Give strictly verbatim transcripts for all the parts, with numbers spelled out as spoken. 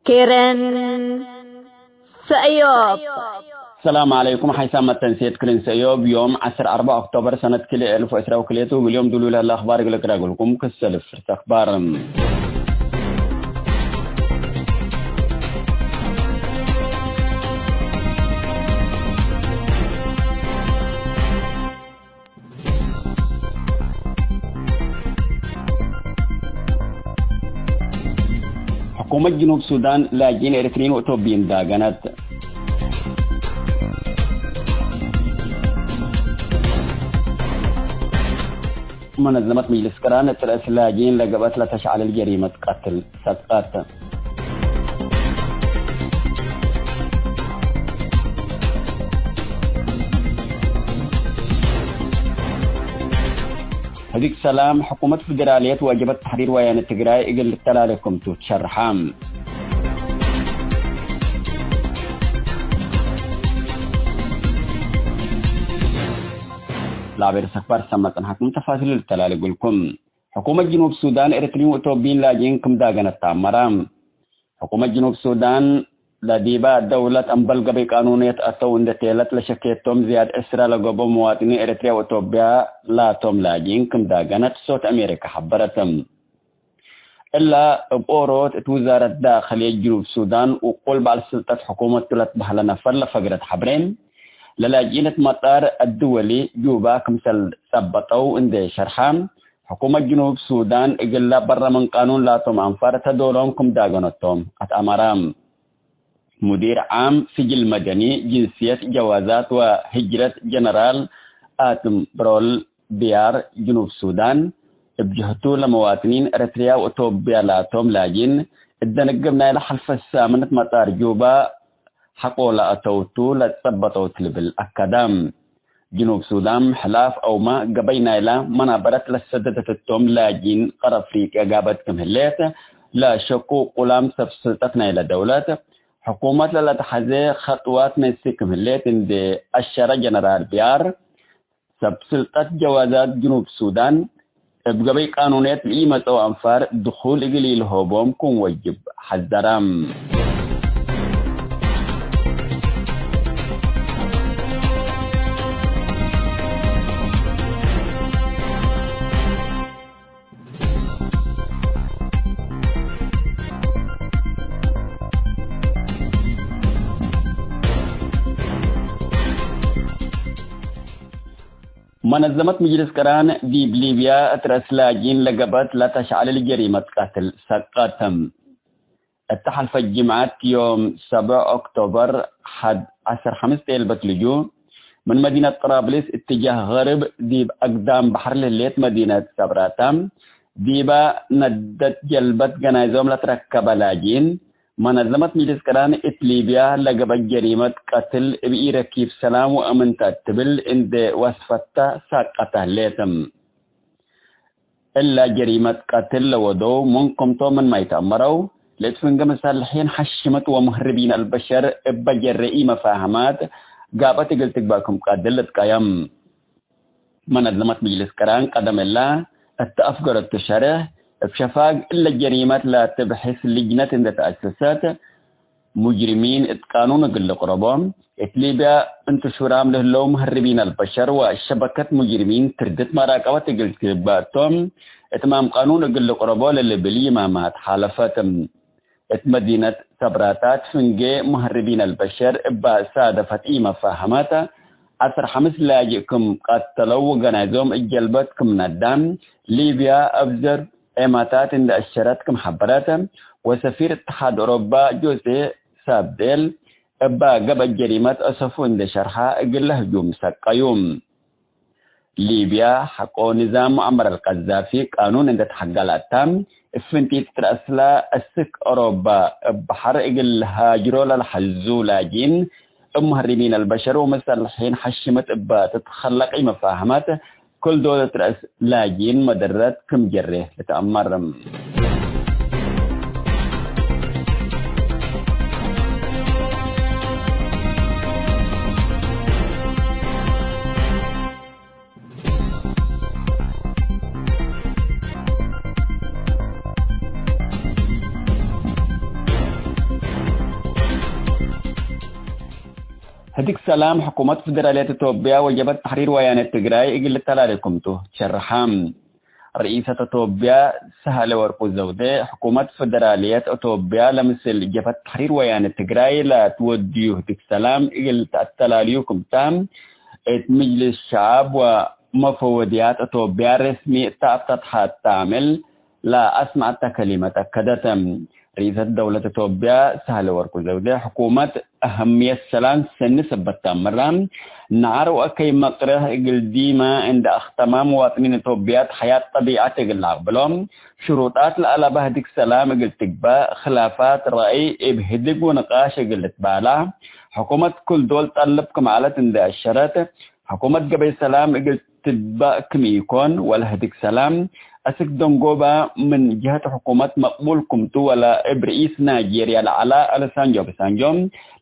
ክርን ሰእዮብ። ሰላም ዐለይኩም። ሓይሳም መተንሴት ክርን ሰእዮብ ዮም ዐስር አርበዕ ኦክቶበር ሰነት ክልኤ እልፍ ወዕስራ ወክልኤቱ፣ እግል ዮም ዱሉይ ለህለ አኽባር እግል እቅረግልኩም ክሰል ፍርት አኽባር። ሕኩመት ጅኑብ ሱዳን ላጅኢን ኤረትርዪን ወእቶብይን ዳገነት። መነዘመት ምጅልስ ቅራን እት ረአስ ላጅኢን ለገብአት ለተሽዐለ ጀሪመት ቀትል ሰቀት። ህዲግ ሰላም፣ ሕኩመት ፌደራልየት ወጀብሀት ተሕሪር ወያነ ትግራይ እግል ልተላሌ ክምቱ ትሸርሐ። ለአቤ ርእሰ አክባር ሰመ ጸንሐኩም፣ ተፋሲሉ ልተላሌ እግልኩም። ሕኩመት ጅኑብ ሱዳን፣ ኤረትርዪን ወእቶብይን ላጅኢን ክም ዳገነት ተአመረ። ሕኩመት ጅኑብ ሱዳን፣ ለዲበ ደውለት እምበል ገበይ ቃኑንየት አተው እንዴ ቴለት ለሸኬቶም ዝያድ ዕስረ ለገብኦ መዋጥኒን ኤረትርያ ወእቶብያ ላቶም ላጅኢን ክም ዳገነት ሶት አሜሪከ ሐበረት። እላ እብ ኦሮት እት ውዛረት ዳክልየት ጅኑብ ሱዳን ውቁል በዐል ስልጠት ሕኩመት ቱ ለትበህለ ነፈር ለፈግረት ሐብሬ፣ ለላጅኢን እት መጣር አድወሊ ጁባ ክምሰል ጸበጠው እንዴ ሸርሐ፣ ሕኩመት ጅኑብ ሱዳን እግላ በረ ምን ቃኑን ላቶም አንፋር እተ ዶሎም ክም ዳገነቶም አትአመረ። ሙዲር ዓም ስጅል መደኒ፣ ጅንስየት፣ ጀዋዛት ወህጅረት ጀነራል አትምብሮል ቢያር ጅኑብ ሱዳን፣ እብ ጀህቱ ለመዋጥኒን ኤረትርያ ወእቶብያ ላቶም ላጅኢን እት ደንግብ ናይለ ሐልፈ ሳምንት መጣር ጁባ ሐቆ ለአተውቱ ለጸበጠውት ልብል አከደ። ጅኑብ ሱዳን ሕላፍ አውመ ገበይ ናይለ መናበረት ለሰደደት እቶም ላጅኢን ቀር አፍሪቅያ ጋበት ክም ህሌት ለሸቁ ቁላም ሰብ ስልጠት ናይለ ደውለት ሕኩመት ለለተሐዜ ኸጥዋት ነሲ ክም ህሌት እንዴ አሸረ ጀነራል ቢያር፣ ሰብ ስልጠት ጀዋዛት ጅኑብ ሱዳን እብ ገበይ ቃኑንየት ለኢመጸው አንፋር ድኹል እግል ኢልሆቦም ክም ወጅብ ሐዘረ። መነዘመት ምጅልስ ቅራን ዲብ ሊብያ እት ረአስ ላጅኢን ለገብአት ለተሽዐለ ጀሪመት ቀትል ሰቀት። እተ ሐልፈት ጅምዐት ዮም ሰብዕ ኦክቶበር ሐድ ዐስር ሐምስ ቴልበት ልጁ፣ ምን መዲነት ጥራብሊስ እትጃህ ገርብ ዲብ አግዳም በሐር ለህሌት መዲነት ሰብራታ፣ ዲበ ነደት ጀልበት ገናይዞም ለትረከበ ላጅኢን፣ መነዘመት ምጅልስ ቅራን እት ሊብያ ለገብአት ጀሪመት ቀትል እብ ኢረኪብ ሰላም ወአምን ተ ትብል እንዴ ወስፈተ ሳቀተ ህሌት። እለ ጀሪመት ቀትል ለወደው ምን ክምቶም ምንመ ኢተአመረው፣ ለእት ፍንጌ መሳልሒን ሐሽመት ወምህርቢን አልበሸር እበ ጀሬ ኢመፋህማት ጋብአት እግል ትግበእ ክም ቀድል ልትቀየም። መነዘመት ምጅልስ ቅራን ቀደም እለ እተ አፍገረቱ ሸርሕ፣ እብ ሸፋግ እለ ጀሪመት ለትብሕስ ልጅነት እንዴ ተአሰሰት፣ ሙጅሪሚን እት ቃኑን እግል ልቅረቦ፣ እት ሊብያ እንቱ ሹራም ለህለው ምህርቢን አልበሸር ወሸበከት ሙጅሪሚን ትርድት መራቀበት እግል ትግበእ ቶም፣ እትማም ቃኑን እግል ልቅረቦ ለልብል ይማማት ሓለፈት። እት መዲነት ሰብራታት ፍንጌ ምህርቢን አልበሸር እበ ሳደፈት ኢመፋህመት፣ ዐስር ሐምስ ላጅእ ክም ቀተለው ወገናይዞም እት ጀልበት ክም ነዳ፣ ሊብያ አብዘር ዔማታት እንዴ አሸረት ክም ሐበረት፣ ወሰፊር እትሓድ ኦሮባ ጆዜ ሳብዴል እበ ገብአት ጀሪመት አሰፉ እንዴ ሸርሐ፣ እግለ ህጁም ሰቀዩ። ሊብያ ሐቆ ንዛም ሙዐመር አልቀዛፊ ቃኑን እንዴ ተሐገላታ፣ እብ ፍንቲት ትትረአስላ እስክ ኦሮባ እብ በሐር እግል ሃጅሮ ለለሐዙ ላጂን፣ እብ ሙሀሪቢን አልበሸር ወመሰልሒን ሐሽመት እበ ትትከለቅ ኢመፋህመት፣ ክል ዶለት ረአስ ላጂን መደረት ክም ጀሬ ልትአመር። ህድግ ሰላም፣ ሕኩመት ፍደራልየት ኢትዮጵያ ወጀብሀት ተሕሪር ወያኔ ትግራይ እግል ልተላሌ ክምቱ ሸርሐ። ርኢሰት ኢትዮጵያ ሳህለ ወርቁ ዘውዴ፣ ሕኩመት ፍደራልየት ኢትዮጵያ ለምስል ጀብሀት ተሕሪር ወያኔ ትግራይ ለትወድዩ ህድግ ሰላም እግል ተአተላልዩ ክምታ፣ እት ምጅልስ ሸዓብ ወመፈወድያት ኢትዮጵያ ረስሚ እተ አፍተትሐት ተአምል ለአስመዐተ ከሊመት አከደተ። ርኢሰት ደውለት ኢትዮጵያ ሳህለ ወርቁ ዘውዴ፣ ሕኩመት አህምየት ሰላም ሰኒ ሰበት ተአምራ፣ ነዐር ወአከይ መቅርሕ እግል ዲመ እንደ አክተማ፣ መዋጥኒን ኢትዮጵያ ሐያት ጠቢዐት እግል ለአቅብሎ፣ ሽሩጣት ለአለበ ህድግ ሰላም እግል ትግባእ፣ ክላፋት ረአይ እብ ህድግ ወንቃሽ እግል ልትባላዕ፣ ሕኩመት ክል ዶል ጠልብ ክም ዐለት እንደ አሸረት፣ ሕኩመት ገበይ ሰላም እግል ትትባእ ክም ኢኮን፣ ወለ ህድግ ሰላም አስክ ደንጎባ ምን ጀሀት ሕኩመት መቅቡል ክምቱ፣ ወለ እብ ርኢስ ናይጄርያ ለዐለ ኦሉሳንጆ ኦባሳንጆ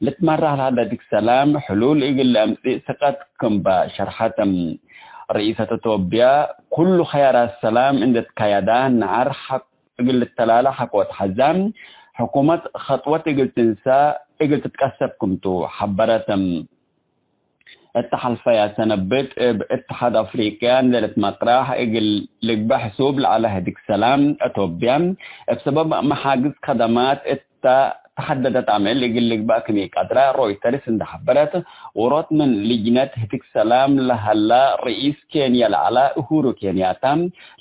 ልትመራሕ ለሀለ ህድግ ሰላም ሕሉል እግል ለአምጽእ ስቀት ክምባ ሸርሐት። ርኢሰት ኢትዮጵያ፣ ኩሉ ከያራት ሰላም እንዴ ትካየዳ፣ ነዐር ሐቅ እግል ልተላለ ሐቆ ተሐዛ፣ ሕኩመት ከጥወት እግል ትንሳ፣ እግል ትትቀሰብ ክምቱ ሐበረት። እተ ሐልፈያ ሰነብት እብ እትሓድ አፍሪቅያ እንዴ ልትመቅራሕ እግል ልግበእ ሕሱብ ለዐለ ህድግ ሰላም፣ አቶብያ እብ ሰበብ መሓግዝ ከደማት እተ ተሐደደት አምዕል እግል ልግበእ ክም ኢቀድረ ሮይተርስ እንዴ ሐበረት፣ ዎሮት ምን ልጅነት ህድግ ሰላም ለሀላ ርኢስ ኬንያ ለዐለ እሁሩ ኬንያታ፣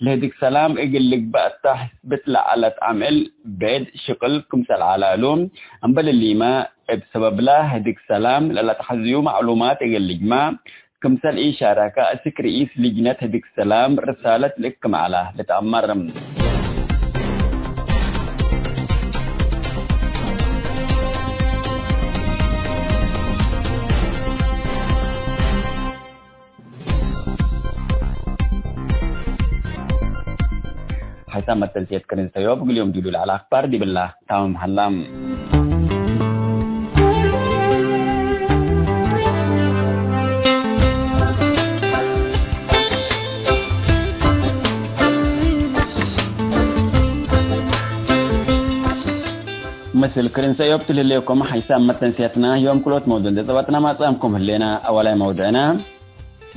ለህድግ ሰላም እግል ልግበእ እተ ሕስብት ለዐለት አምዕል ብዕድ ሽቅል ክምሰል ዐለ እሉ፣ እምበል እሊመ፣ እብ ሰበብለ ህድግ ሰላም ለለአትሐዝዩ መዕሉማት እግል ልጅመዕ ክምሰል ኢሻረከ፣ አስክ ርኢስ ልጅነት ህድግ ሰላም ርሳለት ልእክም ዐለ ልትአመር። ሐይሳም መተንስየት ክርን ሰዮብ እግል ዮም ዲዱ ለዐለ አክባር ዲብላ ታምም ሀላ። ምስል ክርን ሰዮብ ትልህሌኩም ሐይሳም መተንስየትና ዮም ክሎት መውዱ እንዴ ጸበጥና ማጽአምኩም ህሌና። አወላይ መውዱዕና፣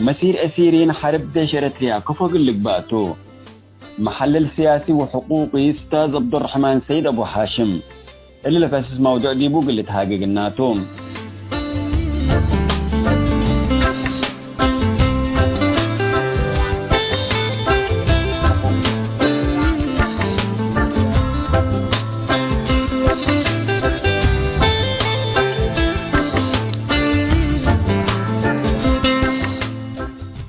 መሲር አሲሪን ሐርብ ዴሽ ኤረትርያ ከፎ እግል ልግባእ ቱ። መሐልል ስያሲ ወሕቁቂ ኡስታዝ ዐብዱረሕማን ሰይድ አቡ ሐሽም፣ እሊ ለከስስ መውዱዕ ዲቡ እግል ልትሃጌ ግናቱ።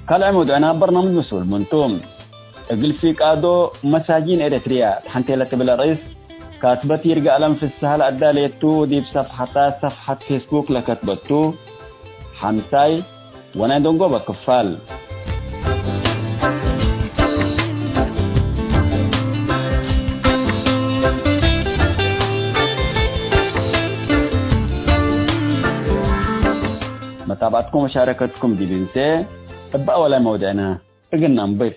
ካልዕ መውዱዕና በርናምጅ መስኡል ምንቱ። እግል ፊቃዶ መሳጂን ኤረትርያ ተሐንቴ ለትብል ርእስ ካትበት ይርጋለም ፍስሐ ለአዳሌቱ ወዲብ ሰፍሐታ ሰፍሐት ፌስቡክ ለከትበቱ ሐምሳይ ወናይ ደንጎበ ክፋል። መታብዐትኩም ወሻረከትኩም ዲብ እንሴ እበ አወላይ መውድዕነ። እግል ነንብት።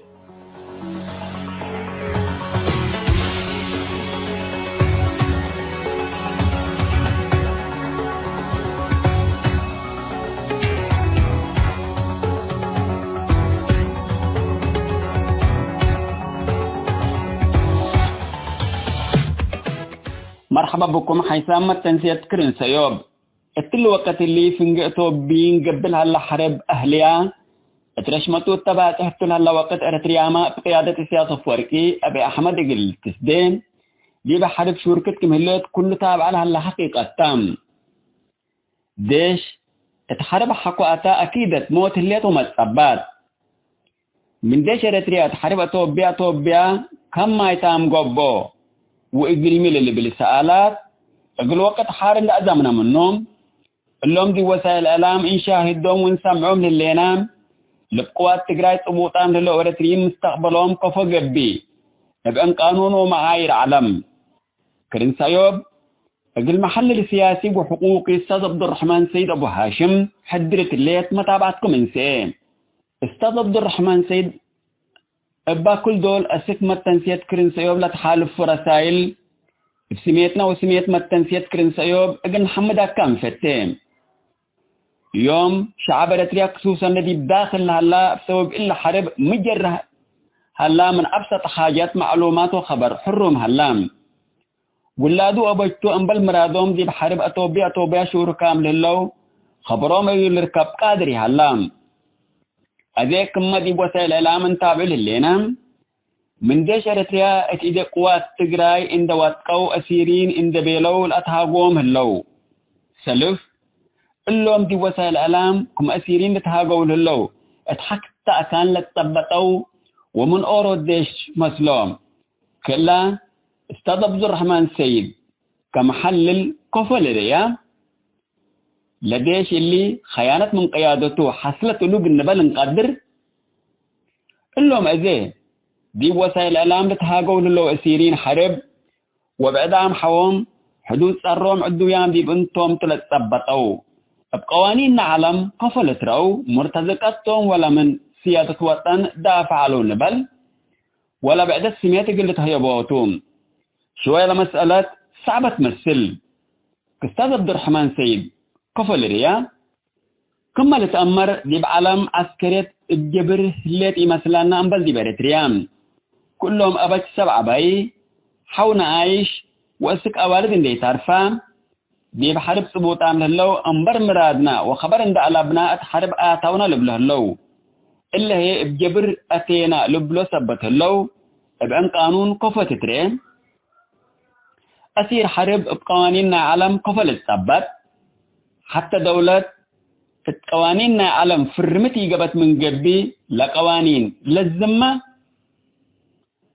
መርሐባ ብኩም ሐይሳም መተንስየት ክርን ሰዮብ። እትሊ ወቀት እሊ ፍንጌ እቶብይን ገብእ ለሀለ ሐርብ አህልያ፣ እት ረሽመቱ እተ ባጽሕ እቱ ለሀለ ወቅት ኤረትርያመ እብ ቅያደት እስያስ አፍወርቂ አቢ አሕመድ እግል ትስዴ፣ ዲበ ሐርብ ሹርክት ክም ህሌት ኩሉ ታብዐ ለሀለ ሐቂቀት ተ። ዴሽ እት ሐርብ ሐኮ አተ አኪደት ሞት ህሌት ወመጸባት። ምን ዴሽ ኤረትርያ እት ሐርብ አቶብያ፣ አቶብያ ከም ማይ ታም ገብኦ ወእግልሚ ለልብል ሰኣላት፣ እግል ወቅት ሓር እንደ አዘምነ ምኑ፣ እሎም ዲብ ወሳይል እዕላም እንሻህዶም ወእንሰምዖም ለህሌና፣ ልብ ቅዋት ትግራይ ጽቡጣም ለህለው ኤረትርይን ምስተቅበሎም ከፎ ገብእ፣ እብ ዕንቃኑን ወመዓይር ዐለም። ክርን ሰዮብ፣ እግል መሐልል ስያሲ ወሕቁቂ እስታዝ ዐብዱረሕማን ሰይድ አቡ ሃሽም፣ ሕድር እትሌት መታብዐትኩም እንሴ። እስታዝ ዐብዱረሕማን ሰይድ፣ እባ ኩል ዶል አስክ መተንስየት ክርን ሰዮብ ለተሓልፉ ረሳይል፣ እብ ስሜትና ወስሜት መተንስየት ክርን ሰዮብ እግል ነሐምዳካ እንፈቴ። ዮም ሸዐብ ኤረትርያ ክሱሰን ለዲብ ዳክል ለሀላ እብ ሰበብ እሊ ሐርብ ሚ ጀርህ ሀላ ምን አብሰጥ ሓጀት መዕሉማት ወከበር ሕሩም ሀላ። ውላዱ ወአበቹ እምበል ምራዶም ዲብ ሐርብ አቶብየ አቶብያ ሹሩካም ለህለው ከበሮም እግል ልርከብ ቃድር ይሀላ። አዜ ክመ ዲብ ወሳይል እዕላም እንታብዕ ህሌነ፣ ምን ዴሽ ኤረትርያ እት እዴ ቅዋት ትግራይ እንደ ዋጥቀው አሲሪን እንደ ቤለው ለአትሃጎም ህለው። ሰልፍ እሎም ዲብ ወሳይል እዕላም ክም አሲሪን ልትሃገው ለህለው እት ሐክተ አካን ለትጸበጠው ወምን ኦሮ ዴሽ መስሎም። ክላ እስታዝ ዐብዱረሕማን ሰይድ ከመሐልል ከፎ ልርእያ፣ ለዴሽ እሊ ኸያነት ምን ቅያደቱ ሐስለት እሉ እግል ንበል እንቀድር። እሎም አዜ ዲብ ወሳይል እዕላም ልትሃገው ለህለው አሲሪን ሐርብ ወብዕዳም ሐዎም፣ ሕዱድ ጸሮም ዕዱያም ዲብ እንቶም ቱ ለትጸበጠው። እብ ቀዋኒን ዐለም ከፎ ልትረአው፣ ሙርተዝቀት ቶም ወለ ምን ስያደት ወጠን ዳፍዕ ዐለው ንበል፣ ወለ ብዕደት ስሜት እግል ልትሀየቦ ቱ። ሽወይ ለመስአለት ሰዕበት መስል። ክስታዝ ዐብዱረሕማን ሰይድ ከፎ ልርእያ፣ ክመ ልትአመር ዲብ ዐለም ዐስከርየት እብ ጀብር ህሌት ኢመስለነ እምበል ዲብ ኤረትርያ። ኩሎም አበች ሰብ ዐባይ፣ ሐው ነኣይሽ ወእስክ አዋልድ እንዴ ኢተርፈ፣ ዲብ ሐርብ ጽቡጣም ለህለው እምበር ምራድነ ወከበር እንዴ አለብነ እት ሐርብ አተውነ ልብሎ ህለው። እለ ህዬ እብ ጀብር አቴነ ልብሎ ሰበት ህለው፣ እብ ዕን ቃኑን ከፎ ትትርኤ። አሲር ሐርብ እብ ቀዋኒን ናይ ዐለም ከፎ ልትጸበጥ። ሐተ ደውለት እት ቀዋኒን ናይ ዐለም ፍርምት ኢገብአት ምን ገብእ፣ ለቀዋኒን ለዝመ።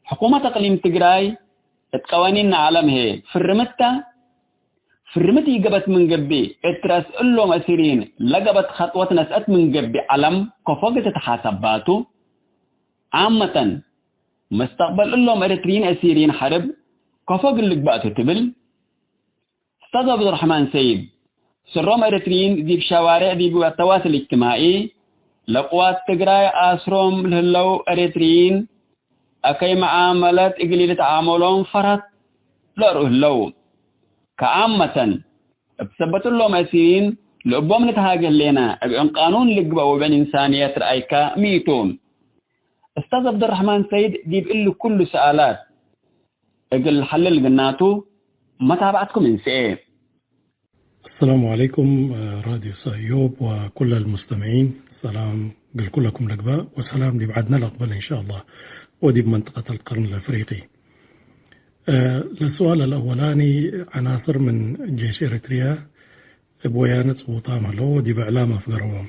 ሕኩመት አቅሊም ትግራይ እት ቀዋኒን ናይ ዐለም ህዬ ፍርምት ተ። ፍርምት ኢገብአት ምን ገብእ፣ እት ረአስ እሎም አሲሪን ለገብአት ከጥወት ነስአት ምን ገብእ ዐለም ከፎ እግል ትትሓሰባ ቱ። ዓመተን፣ መስተቅበል እሎም ኤረትርዪን አሲሪን ሐርብ ከፎ እግል ልግበእ ቱ ትብል። እስታዝ ዐብዱረሕማን ሰይድ፣ ስሮም ኤረትርዪን ዲብ ሸዋሬዕ ዲብ አተዋስል እጅትማዒ፣ ለቅዋት ትግራይ አስሮም ለህለው ኤረትርዪን አከይ መዓመለት እግል ኢልትዓመሎም ፈርሀት ለአርኡ ህለው። ከአመተን፣ እብ ሰበት እሎም አሲሪን ለእቦም ንትሃጌ ህሌነ፣ እብ ዕን ቃኑን ልግበእ ወእብ ዕን እንሳንየት ረአይከ ሚ ቱ? እስታዝ ዐብዱረሕማን ሰይድ ዲብ እሊ ኩሉ ሰኣላት እግል ሐልል ግናቱ፣ መታብዐትኩም እንስኤ። السلام عليكم، آه، راديو سايوب وكل المستمعين. سلام قل كلكم لقباء وسلام دي بعدنا الأقبل إن شاء الله، ودي بمنطقة القرن الأفريقي. آه، للسؤال الأولاني، عناصر من جيش إريتريا እብ ወያነ ጽቡጣም ህለው ወዲብ እዕላም አፍገረዎም።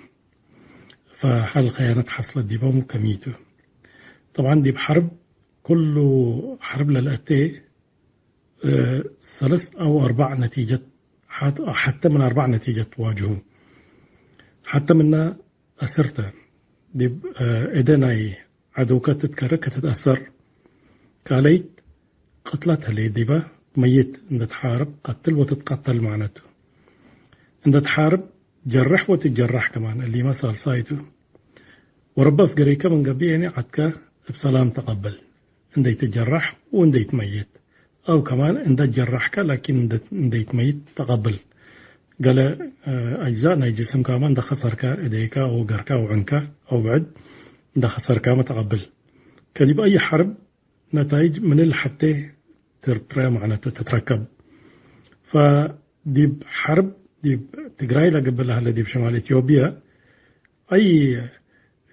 ፈሀል ኸያነት ሐስለት ዲቦም ከሚቱ? ጠብዓን ዲብ ሐርብ፣ ኩሉ ሐርብ ለልአቴ፣ እ፣ ሰለስ አው አርባዕ ነቲጀት፣ ሐት-፣ ሐተ ምን አርባዕ ነቲጀት ትዋጅሁ። ሐተ ምነ አስርተ ዲብ፣ እ፣ እደ ናይ ዐዶከ ትትከረ ከትትአሰር። ካልአይት ቅትለት ህሌት ዲበ፣ መይት እንደ ትሓርብ ቀትል ወትትቀተል ማዕነቱ። እንደ ትሓርብ ጀርሕ ወትጀራሕ ከማን፣ እሊመ ሳልሳይቱ። ወረበ አፍገሬከ ምን ገብእ፣ ያኒ ዐድከ እብ ሰላም ተቀብል፣ እንደ ኢትጀራሕ ወእንደ ኢትመይት። አው ከማን እንደ ጀራሕከ ላኪን እንደ፣ እንደ ኢትመይት ተቀብል። ገለ፣ እ፣ አጅዛእ ናይ ጅስምካመ እንደ ከሰርካ፣ እዴከ አው ገርካ አው ዕንከ አው ብዕድ እንደ ከሰርካመ ተቀብል። ከዲብ አይ ሐርብ ነታይጅ ምን እሊ ሐቴ ትርትረ ማዕነቱ ትትረከብ። ፈዲብ ሐርብ ዲብ ትግራይ ለገብእ ለሀለ ዲብ ሽማል ኢትዮጵያ አይ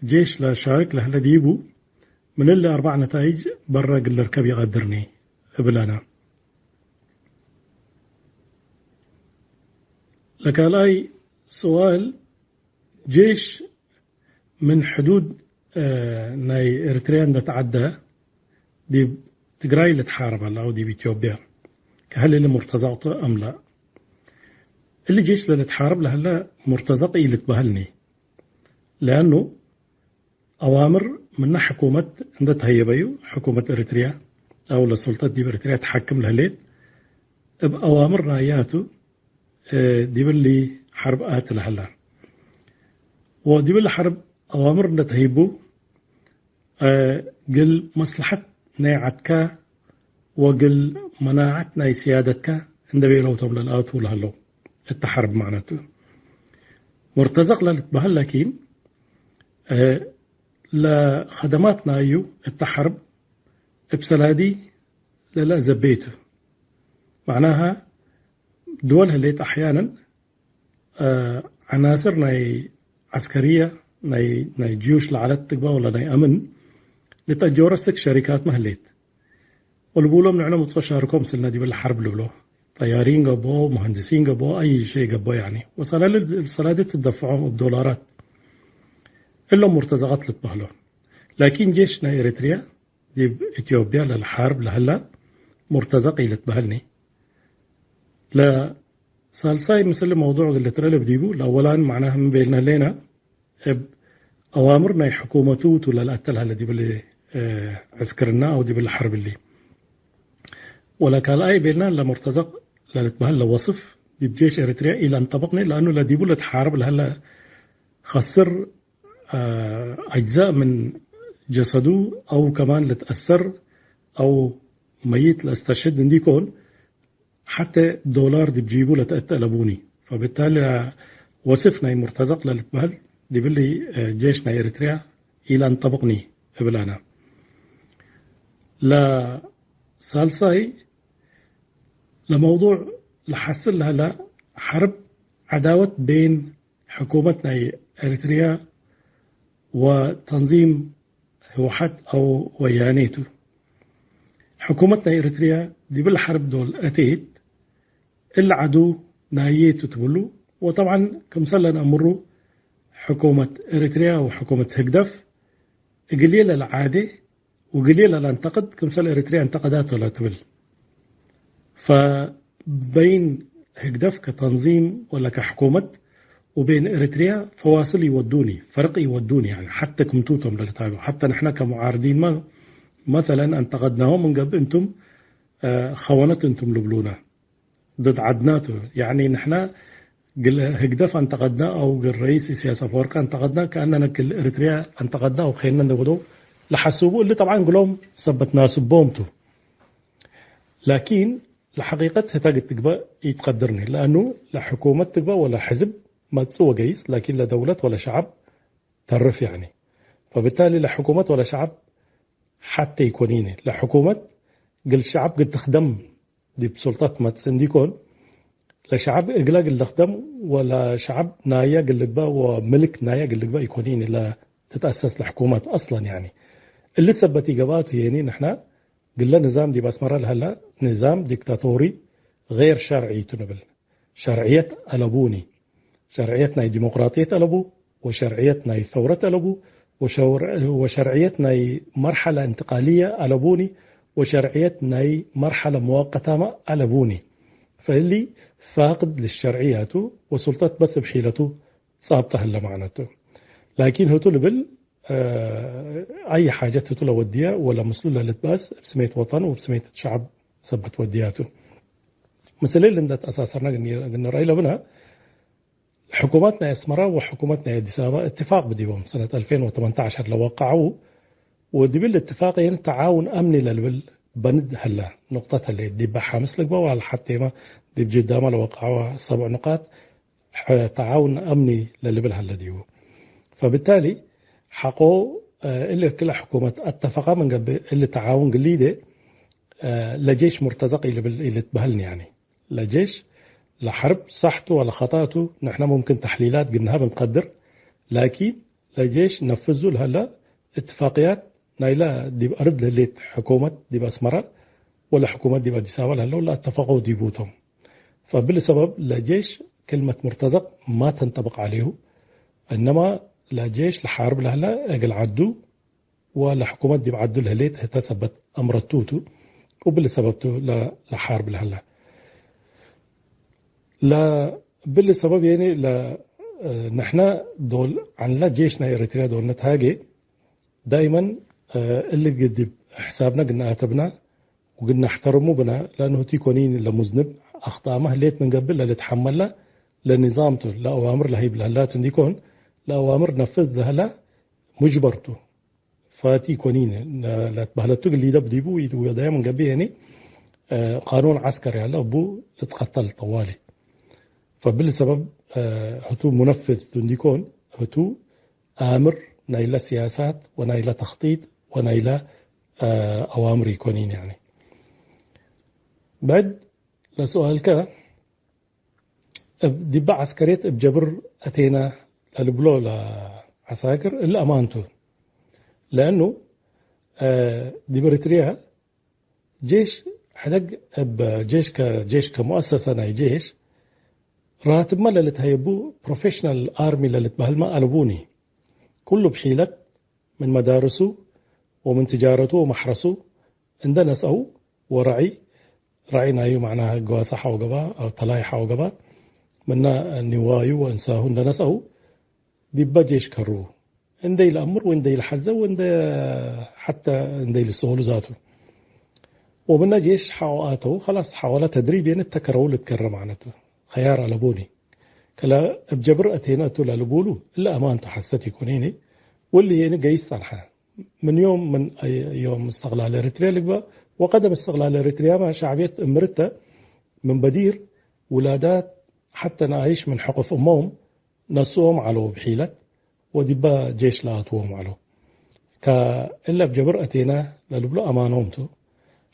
ጄሽ ለሻርክ ለሀለ ዲቡ፣ ምን እሊ አርባዕ ነታይጅ በረ እግል ልርከብ ኢቀድርኒ እብል አነ። ለካልኣይ ስዋል፣ ጄሽ ምን ሕዱድ፣ እ፣ ናይ ኤርትርያ እንደ ተዓደ ዲብ ትግራይ ልትሓረብ ሀለ አው ዲብ ኢትዮጵያ ከሀለ እሊ ሙርተዘቅ ቱ አም ላ? እሊ ጄሽ ለልትሓረብ ለሀለ ሙርተዘቅ ኢልትበህልኒ። ለአኑ አዋምር ምነ ሕኩመት እንደ ተሀየበዩ፣ ሕኩመት ኤሪትርያ አው ለሱልጠት ዲብ ኤሪትርያ ተሐክም ለህሌት፣ እብ አዋምር ናያቱ፣ እ፣ ዲብ እሊ ሐርብ አቲ ለሀላ። ወዲብ እሊ ሐርብ አዋምር እንደ ተህይቡ፣ እ፣ ግል መስለሐት ናይ ዐድከ ወግል መናዐት ናይ ስያደትከ እንደ ቤለው ቶም ለልአቱ ለሀለው እተ ሐርብ ማዕነቱ። ሙርተዘቅ ለልትበህል ላኪን፣ እ፣ ለኸደማት ናዩ እተ ሐርብ እብ ሰላዲ ለለአዘቤ ቱ። መዕናሃ ድወል ህሌት አሕያነን፣ እ፣ ዐናስር ናይ ዐስከርየ ናይ፣ ናይ ጅዩሽ ለዐለት ትግበእ ወለ ናይ አምን ልትአጆረ ስክ ሸሪካትመ ህሌት። ወልቡሎም ንሕነ ምጽኦ ሻርኮም ስልነ ዲብ ለሐርብ ልብሎ። ጠያሪን ገብኦ፣ መሀንድሲን ገብኦ፣ አይ ሸይ ገብኦ ያኒ። ወሰላሊ፣ ሰላዲ ትደፍዖም እብ ዶላራት። እሎም ሙርተዘቀት ልትበህሎ። ላኪን ጄሽ ናይ ኤሪትሪያ ዲብ ኢትዮጵያ ለልሓርብ ለሀላ ሙርተዘቅ ኢልትበህልኒ። ለሳልሳይ ምስል መውዱዕ እግል ልትረለብ ዲቡ፣ ለአወላን መዕናህ ምን ቤልነ ህሌና፣ እብ አዋምር ናይ ሕኩመቱ ቱ ለልአተል ሀለ ዲብሊ፣ እ፣ ዕስክርና አው ዲብሊ ሐርብሊ። ወለካልኣይ ቤልና ለሙርተዘቅ ለልትበህል ለወስፍ ዲብ ጄሽ ኤሪትሪያ ኢለአንጠበቅኒ፣ ለአኑ ለዲቡ ለትሓርብ ለሀለ ከስር፣ አ፣ አጅዛእ ምን ጀሰዱ አው ከማን ልትአሰር አው መይት ለአስተሽህድ እንዲኮን፣ ሐቴ ዶላር ዲብ ጂቡ ለተአቴ አለቡኒ። ፈብታሊ ወስፍ ናይ ሙርተዘቅ ለልትበህል ዲብሊ፣ እ፣ ጄሽ ናይ ኤሪትሪያ ኢለአንጠብቅኒ እብል አነ። ለሳልሳይ ለመውዱዕ ለሐስል ለሀላ ሐርብ ዐዳወት ቤን ሕኩመት ናይ ኤሪትሪያ ወተንዚም ህወሓት አው ወያኔ ቱ። ሕኩመት ናይ ኤሪትሪያ ዲብል ሐርብ ዶል አቴት እሊ ዐዱ ናዬ ቱ ትብሉ። ወጠብዓን ክምሰል ለነአምሩ ሕኩመት ኤሪትሪያ ወሕኩመት ህግደፍ እግልዬ ለልዓዴ ወግልዬ ለለአንተቅድ ክምሰል ኤሪትሪያ አንተቀዳቶ ለትብል። ፈበይን ህግደፍ ከተንዚም ወለ ከሕኩመት ወቤን ኤሪትሪያ ፈዋስል ኢወዱኒ፣ ፈርቅ ኢወዱኒ፣ ያኒ ሐተ ክምቱቶም ለልታብዑ። ሐተ ንሕነ ከሙዓርዲንመ መሰለን አንተቀድናሆም ምን ገብእ እንቱም፣ አ፣ ኸወነት እንቱም ልብሉነ። ድድ ዐድና ቱ። ያኒ ንሕነ ግል ህግደፍ አንተቀድና አው ግል ረኢስ ኢሳያስ አፈወርቂ አንተቀድና፣ ከአነነ ግል ኤሪትሪያ አንተቀድና አው ኬነ እንደ ወደው ለሐስቡ። እሊ ጠብዓን ግሎም ሰበት ናስቦም ቱ። ላኪን ለሐቂቀት ህተ ግትግበእ ኢትቀድርኒ፣ ለአኑ ለሕኩመት ትግበእ ወለ ሕዝብ መጽእ ወገይስ፣ ላኪን ለደውለት ወለ ሸዐብ ተርፍ ያኒ። ፈብታሊ ለሕኩመት ወለ ሸዐብ ሐቴ ኢኮኒኒ። ለሕኩመት ግል ሸዐብ ግድ ትክደም ዲብ ሱልጠት መጽእ እንዲኮን፣ ለሸዐብ እግለ እግል ልክደም ወለሸዐብ ናየ እግል ልግበእ ወምልክ ናየ እግል ልግበእ ኢኮኒኒ ለትትአሰስ ለሕኩመት አስለን ያኒ። እሊ ሰበት ኢገብአቱ የኒ ንሕነ ግለ ንዛም ዲብ አስመረ ለሀለ ንዛም ዲክታቶሪ ገይር ሸርዒ ቱ ንብል። ሸርዕየት አለቡኒ። ሸርዕየት ናይ ዲሞቅራጥየት አለቡ፣ ወሸርዕየት ናይ ሰውረት አለቡ፣ ወሸውር-፣ ወሸርዕየት ናይ መርሐለ እንትቃልየ አለቡኒ፣ ወሸርዕየት ናይ መርሐለ መወቀታመ አለቡኒ። ፈእሊ ፋቅድ ልሸርዕያቱ ወሱልጠት በስ እብ ሒለቱ ጻብጠ ህለ ማዕነቱ። ላኪን ህቱ ልብል፣ እ፣ አይ ሓጀት ህቱ ለወድየ ወለምስሉ ለልትበአስ እብ ስሜት ወጠን ወእብ ስሜት ሸዐብ ሰበት ወድያቱ። ምስል እሊ እንደ ተአሳሰርነ እግል ንረአይ ለብነ፣ ሕኩመት ናይ አስመረ ወሕኩመት ናይ አዲስ አበባ እትፋቅ ብዲቦም ሰነት አልፌን ወተመንተዐሸር ለወቀዐው፣ ወዲብል እትፋቅ የን ተዓውን አምኒ ለልብል በንድ ሀለ፣ ኑቅጠት ሀለ፣ ዲበ ሐምስ ልግበእ ወለ ሐቴመ ዲብ ጅዳመ ለወቀዐወ ሰብዕ ንቃጥ፣ ሐ-፣ ተዓውን አምኒ ለልብል ሀለ ዲቡ። ፈብታሊ ሐቆ፣ እ፣ እሊ ክለ ሕኩመት አተፈቀ ምን ገብእ እሊ ተዓውን ግሊደ፣ እ፣ ለጄሽ ሙርተዘቅ ኢልብል ኢልትበህልኒ ያኒ። ለጄሽ ለሐርብ ሳሕ ቱ ወለ ኸጠእ ቱ፣ ንሕነ ሙምክን ተሕሊላት ግንሀብ እንቀድር፣ ላኪን ለጄሽ ነፍዙ ለሀለ እትፋቅያት ናይለ ዲብ አርድ ለህሌት ሕኩመት ዲብ አስመረ ወለ ሕኩመት ዲብ አዲስ አበባ ለህለው ለአተፈቀው ዲቡ ቶም። ፈብሊ ሰበብ ለጄሽ ክልመት ሙርተዘቅ ማ ተንጠብቅ ዐሌሁ፣ እነማ ለጄሽ ለሓርብ ለህለ እግል ዐዱ ወለሕኩመት ዲብ ዐዱ ለህሌት ህተ ሰበት አምረቱ ቱ፣ ወብሊ ሰበብ ቱ ለ-፣ ለሓርብ ለህለ። ለብሊ ሰበብ የኒ ለ-፣ ንሕነ ዶል ዐንለ ጄሽ ናይ ኤሪትርያ ዶል ነትሃጌ ዳይመን፣ እ፣ እሊ ዲብ ሕሳብነ ግነ አተብና ወግነ ነሕተርሙ ብነ፣ ለአኑ ህቱ ኢኮኒን ለሙዝንብ አክጣመ ህሌት ምን ገብእ ለልትሐመላ ለንዛም ቱ፣ ለአዋምር ለሀይብ ለህላ ቱ እንዲኮን፣ ለአዋምር ነፍዝ ለህላ ሙጅበር ቱ። ፋቲ ኢኮኒን ለ-፣ ለትበህለቱ ግሊደብ ዲቡ ኢትወደየ ምን ገብእ የኒ፣ እ፣ ቃኑን ዐስከሪ ሀለ እቡ ልትቀተል ጠዋሊ። ፈብሊ ሰበብ እ፣ ህቱ ሙነፍዝ እንዲኮን፣ ህቱ አምር ናይለ ሲያሳት ወናይለ ተኽጢጥ ወናይለ፣ እ፣ አዋምር ኢኮኒን፣ ያኒ። ብዕድ ለሱአልከ፣ እብ፣ ዲበ ዐስከርየት እብ ጀብር አቴነ ለልብሎ ለዐሳክር፣ እሊ አማን ቱ። ለእኑ፣ እ፣ ዲብ ኤሪትርያ ጄሽ ሕደግ እብ ጄሽ ከ-፣ ጄሽ ከሙአሰሰ ናይ ጄሽ ራትብመ ለልትሀየቡ ፕሮፌሽናል አርሚ ለልትበህልመ አለቡኒ። ኩሉ ብሒለት ምን መዳርሱ ወምን ትጃረቱ ወመሕረሱ እንደ ነስአው ወረዒ፣ ረዒ ናዩ መዕናህ ገዋሳ ሐው ገባ አው ተላይ ሐው ገባ ምነ ኒዋዩ ወእንሳሁ እንደ ነስአው ዲበ ጄሽ ከሩ። እንዴ ኢለአምር ወእንዴ ኢለሐዘ ወእንዴ ሐተ እንዴ ኢልሰኦሉ ዛቱ። ወምነ ጄሽ ሐቆ አተው፣ ኸላስ ሐቆለ ተድሪብ የን እተ ከረው ልትከረ ማዕነቱ። ኸያር አለቦኒ። ከለ እብ ጀብር አቴነ እቱ ለልቡሉ እለ አማን ቱ ሐሰት ኢኮኔኒ። ወሊ የኒ ገይስ ጸንሐ። ምን ዮም ምን ዮም እስትቅላል ኤሪትርያ ልግበእ ወቀደም እስትቅላል ኤሪትርያመ ሸዕብየት እምርተ ምን በዲር ውላዳት ሐተ ነኣይሽ ምን ሕቁፍ እሞም ነስኦም ዐለው እብ ሒለት ወዲበ ጄሽ ለአትዎም ዐለው። ከእለ እብ ጀብር አቴነ ለልብሎ አማኖም ቱ።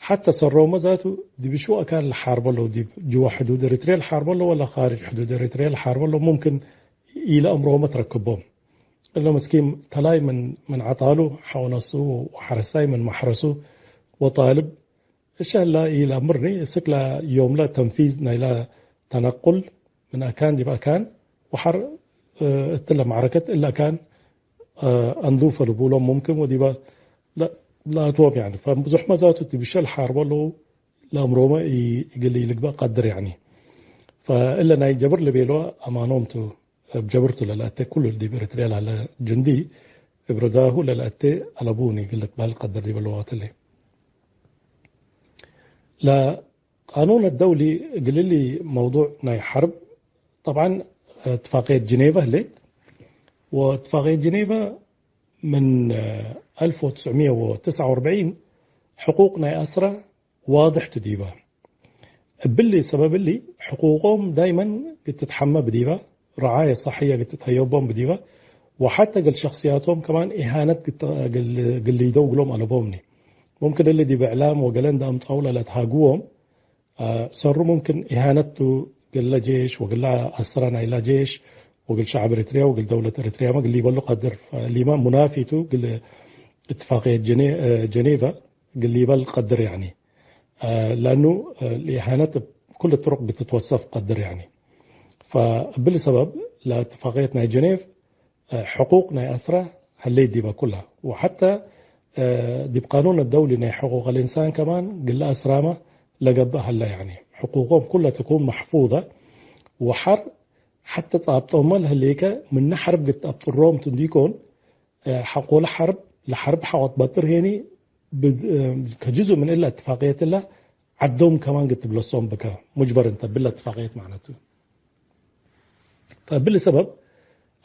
ሐተ ሰሮመ ዛቱ ዲብ ሽወ አካን ለሓርቦ ለው፣ ዲብ ጅወ ሕዱድ ኤሪትርያ ለሓርቦ ለው ወለ ካርጅ ሕዱድ ኤሪትርያ ለሓርቦ ለው ሙምክን ኢለአምሮመ ትረክቦም። እለ ምስኪን ተላይ ምን፣ ምን ዐጣሉ ሐው ነስኡ ወሐረሳይ ምን መሕረሱ ወጣልብ እሸ ህላ ኢለአምርኒ፣ እስክ ለዮምለ ተንፊዝ ናይለ ተነቁል ምን አካን ዲብ አካን ወሐር፣ እ፣ እትለ መዕረከት እለ አካን፣ እ፣ አንዱፈ ልቡሎም ሙምክን ወዲበ ለ-፣ ለአትዎም ያኒ። ፈብዙሕመ ዛቱ ዲብ እሸ ለሓርቦ ለው ለአምሮመ ኢ-፣ እግል ኢልግበእ ቀድር ያኒ። ፈእለ ናይ ጀብር ልቤሎ አማኖም ቱ። እብ ጀብርቱ ለለአቴ ኩሉ ዲብ ኤሪትርያ ለሀለ ጅንዲ እብ ርዳሁ ለለአቴ አለቡኒ እግል ልትበህል ቀድር ዲበ ለዋትለ። ለቃኑን አደውሊ እግል እሊ መውዱዕ ናይ ሐርብ፣ ጠብዓን እትፋቅየት ጅኔቨ ህሌት፣ ወእትፋቅየት ጅኔቨ ምን አልፍ ወትስዕ ሚየ ወትስዓ ወአርበዒን ሕቁቅ ናይ አስረ ዋድሕ ቱ ዲበ። እብሊ ሰበብ እሊ፣ ሕቁቆም ዳይመን እግል ትትሐመ ብዲበ፣ ረዓየ ሰሕየ እግል ትትሀየቦም ብዲበ፣ ወሐተ እግል ሸክስያቶም ከማን ኢሃነት እግል፣ እግል ሊደው እግሎም አለቦምኒ። ሙምክን እሊ ዲብ እዕላም ወገሌ እንደ አምጸው ለለትሃግዎም፣ አ፣ ሰሩ ሙምክን ኢሃነት ቱ እግለ ጄሽ ወእግለ አስረ ናይለ ጄሽ ወእግል ሸዕብ ኤሪትርያ ወእግል ደውለት ኤሪትርያመ እግል ሊበሉ ቀድር። ፈእሊመ ሙናፊ ቱ እግል እትፋቅየት ጀኔ-፣ አ፣ ጀኔቨ እግል ሊበል ቀድር ያኒ። አ፣ ለአኑ፣ አ፣ ለኢሃነት እብ ኩሉ ጥሩቅ ብትትወሰፍ ቀድር ያኒ። ፈእብሊ ሰበብ ለእትፋቅየት ናይ ጀኔቭ፣ አ፣ ሕቁቅ ናይ አስረ ሀሌት ዲበ ኩለ። ወሐተ፣ አ፣ ዲብ ቃኑን አደውሊ ናይ ሕቁቅ አልእንሳን ከማን ግለ አስራመ ለገብእ ሀለ ያኒ። ሕቁቆም ኩለ ትኩን መሕፉዘ ወሐር ሐተ ጻብጦመ ለህሌከ ምነ ሐርብ ግት አብጥሮም ቱ እንዲኮን፣ ሐቆለ ሐርብ፣ ለሐርብ ሐቆ ትበጥር ሄኒ፣ ብድ-፣ ከጅዙእ ምን እለ እትፋቅየት እለ ዐዶም ከማን ግድ ትብለሶም ብከ፣ ሙጅበር እንተ ብለ እትፋቅየት ማዕነቱ። ፈእብሊ ሰበብ፣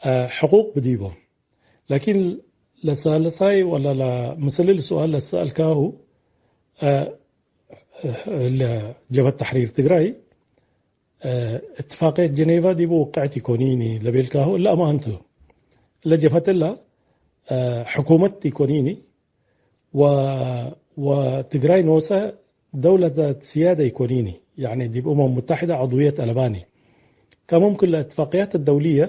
አ፣ ሕቁቅ ብዲቦም። ላኪን ለሳልሳይ ወላ ለምስል ሱኣል ለሰአልካሁ፣ አ፣ ለጀብሀት ተሕሪር ትግራይ፣ እ፣ እትፋቅየት ጀኔቫ ዲቡ ውቅዕት ኢኮኒኒ ለቤልካሁ እለ አማን ቱ። እለ ጀብሀት እለ፣ እ፣ ሕኩመት ኢኮኒኒ ወ-፣ ወትግራይ ኖሰ ደውለት ዛት ስያደ ኢኮኒኒ፣ ያኒ ዲብ እመም ሙተሕደ ዐድውየት አለባኒ። ከሙምክን ለእትፋቅያት አደውልየ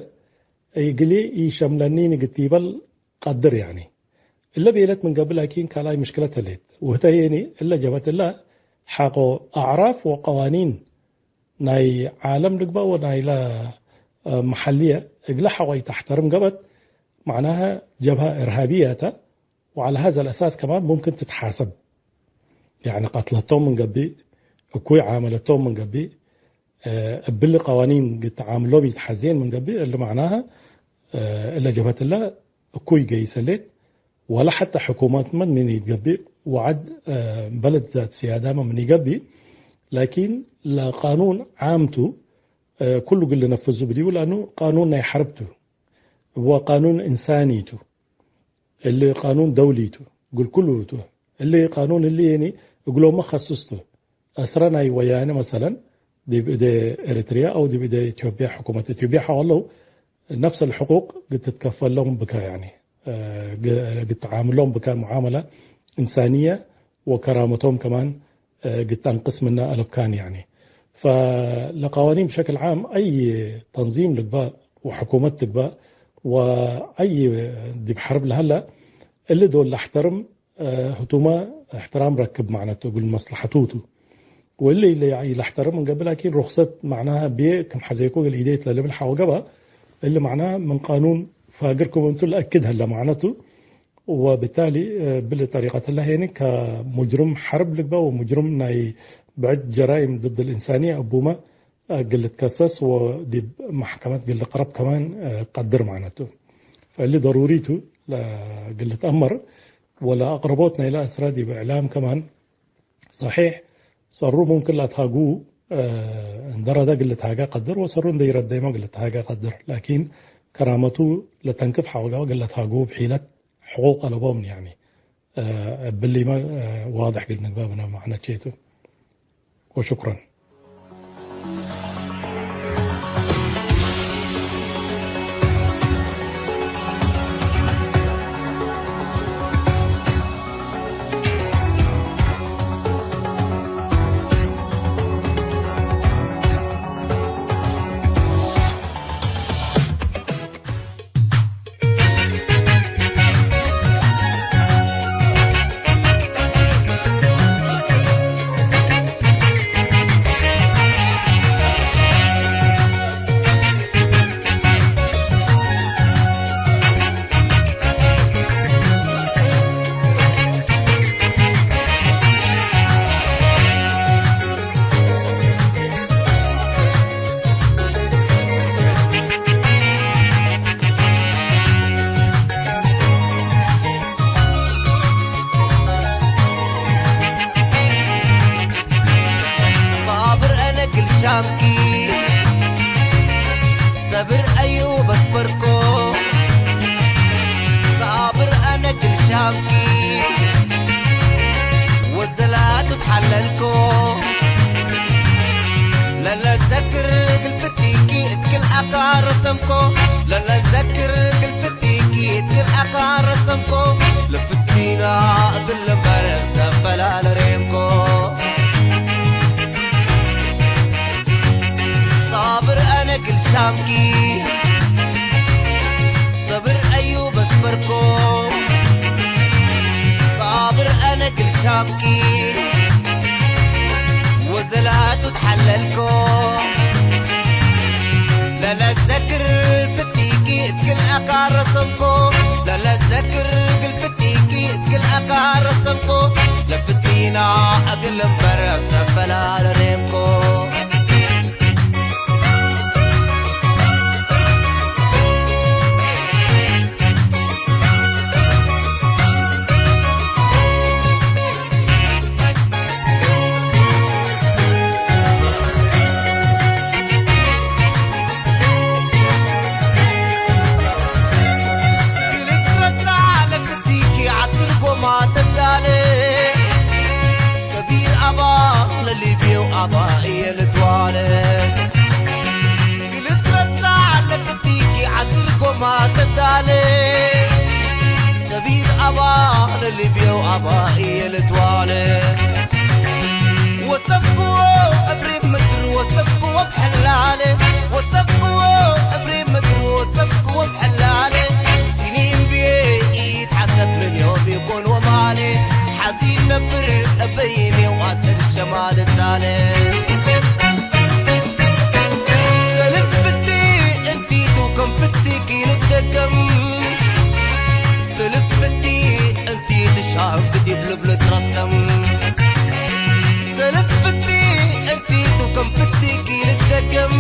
እግሊ ኢሸምለኒኒ ግቲበል ቀድር ያኒ። እለ ቤለት ምን ገብእ ላኪን ካልኣይ ምሽክለት ህሌት። ወህተ ሄኒ እለ ጀበት እለ ሐቆ አዕራፍ ወቀዋኒን ናይ ዓለም ልግበእ ወናይለ መሐልየ እግለ ሐቆ ኢተሕተርም ገብአት፣ መዕናሀ ጀብሀ እርሃብየ ተ፣ ወዐለ ሀዘ ለአሳስ ከማን ሙምክን ትትሓሰብ። ያኒ ቀትለቶም ምን ገብእ፣ እኩይ ዓመለቶም ምን ገብእ፣ እ፣ እብሊ ቀዋኒን ግድ ተዓምሎም ኢትሐዜን ምን ገብእ፣ እሊ መዕናሀ፣ እ፣ እለ ጀብሀት እለ እኩይ ገይሰ ሌት፣ ወለ ሐተ ሕኩመትመ ምን ኢትገብእ፣ ወዐድ፣ እ፣ በለድ ዛት ስያዳመ ምን ኢገብእ፣ ላኪን ለቃኑን ዓም ቱ፣ እ፣ ኩሉ እግል ልነፍዙ ብዲቡ፣ ለአኑ ቃኑን ናይ ሐርብ ቱ፣ ወቃኑን እንሳኒ ቱ። እሊ ቃኑን ደውሊ ቱ፣ እግል ኩሉ ቱ። እሊ ቃኑን እሊ የኒ እግሎመ ከስስ ቱ። አስረ ናይ ወያኔ መሰለን፣ ዲብ እዴ ኤሪትርያ አው ዲብ እዴ ኢትዮጵያ፣ ሕኩመት ኢትዮጵያ ሐው ዐለው፣ ነፍስ አልሕቁቅ ግድ ትትከፈሎም ብከ፣ ያኒ፣ እ፣ ግ-፣ ግድ ተዓምሎም ብከ ሙዓመላ እንሳንየ ወከራመቶም ከማን፣ እ፣ ግድ ተአንቅስ ምነ አለብካን፣ ያኒ። ፈለቃዋኒን ብሸክል ዓም አይ ተንዚም ልግባእ ወሕኩመት ትግባእ ወአይ ዲብ ሐርብ ለሀለ እሊ ዶል ለአሕተርም፣ እ፣ ህቱመ እሕትራም ረክብ ማዕነቱ እግል መስለሐቱ ቱ። ወእሊ ኢለ ኢለአሕተርም እንገብእ፣ ላኪን ሩክሰት ማዕናሀ ቤ ክም ሐዜኮ እግል ኢዴት ለልብል ሐወ ገብአ፣ እሊ ማዕናሀ ምን ቃኑን ፋግር ክም እንቱ ለአክድ ሀለ ማዕነቱ። ወብታሊ፣ እ፣ ብሊ ጠሪቀት ህለ ሄኒ ከሙጅርም ሐርብ ልግበእ ወሙጅርም ናይ ብዕድ ጀራይም ድድ ልእንሳንየ እቡመ እግል ልትከሰስ ወዲብ መሕከመት እግል ልቅረብ ከማን፣ እ፣ ቀድር ማዕነቱ። ፈእሊ ደሩሪ ቱ ለእግል ልትአመር ወለአቅረቦት ናይለ አስረ ዲብ እዕላም ከማን ሰሒሕ ሰሩ ሙምክን ለአትሃጉ፣ እ፣ እንደ ረደ እግል ልትሃገ ቀድር ወሰሩ እንደ ኢረደይመ እግል ልትሃገ ቀድር። ላኪን ከራመቱ ለተንክፍ ሐወጋው እግል ለትሃጉ ብሒለት ሕቁቅ አለቦም፣ ያኒ። እ፣ እብሊመ፣ እ፣ ዋድሕ እግል ንግበእ ብነ መዕነቼቱ። ወሹክረን። ሳብር አነ ክል ሻምኪ፣ ሰብር አዩ በስበርኮ። ሳብር አነ ክል ሻምኪ፣ ወዘላቱ ተሐለልኮ። ለለዘክር እግል ፍቲኪ እት ክል አካን ረሰምኮ። ለለዘክር እግል ፍቲኪ እት ክል አካን ረሰምኮ። ለፍቲና እግል ልንበር ሰፈላ ለሬምኮ። ሳብር አነ ክል ሻምኪ፣ ሰብር አዩ በስበርኮ። ሳብር አነ ክል ሻምኪ፣ ወዘላቱ ተሐለልኮ። ለለዘክር ፍቲኪ እት ክል አካን ረሰምኮ። ለለዘክር እግል ፍቲኪ እት ክል አካን ረሰምኮ። ለፍቲና እግል ልንበር ሰፈላ ለሬምኮ። ክልትረታ ለክቲኪ ዐስር ጎማ ተዳለ። ሰቢር አባ ለሊብየው አባ እየ ልትዋለ። ክልትረታ ለክቲኪ ዐስር ጎማ ተዳለ። ሰቢር አባ ለሊብየው አባ እየ ልትዋለ። ወሰፍክዎ እብሪ ምድር ወሰፍክዎ ብሐላለ። ወሰፍክዎ እብሪ ምድር ወሰፍክዎ ብሐላለ። ሲኒን ብዬ ኢትሐሰብ ምን ዮም ይኮን ወማሌ። ሐዚን ነብር እበይኔ ዋሰል ሸማል ዳለ። ሰልፍ ፍቲ እንቲቱ ከም ፍቲኪ ልትደገም። ሰልፍ ፍቲ እንቲቱ ሻም ክዲብ ልብል ትረሰም። ሰልፍ ፍቲ እንቲቱ ከም ፍቲኪ ልትደገም።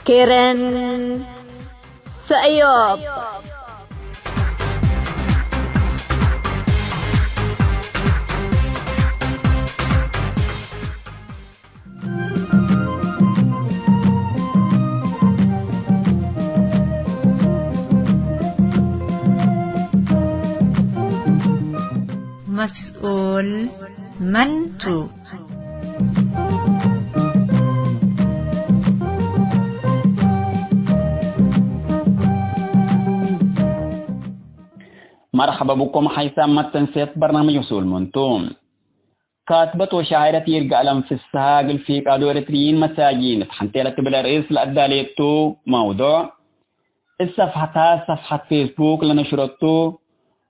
ኬረን ሰእዮብ። መስኡል መን ቱ? መርሐበ ብኩም ሐይሳም መተንሴት በርናምጅ መስኡል መን ቱ። ካትበት ወሻዕረት ይርጋለም ፍስሃ እግል ፊቃዶ ኤረትርይን መሳጂን እት ሐንቴ ለትብል ርእስ ለአዳሌቱ መውዱዕ እት ሰፍሐታ ሰፍሐት ፌስቡክ ለነሽረቱ፣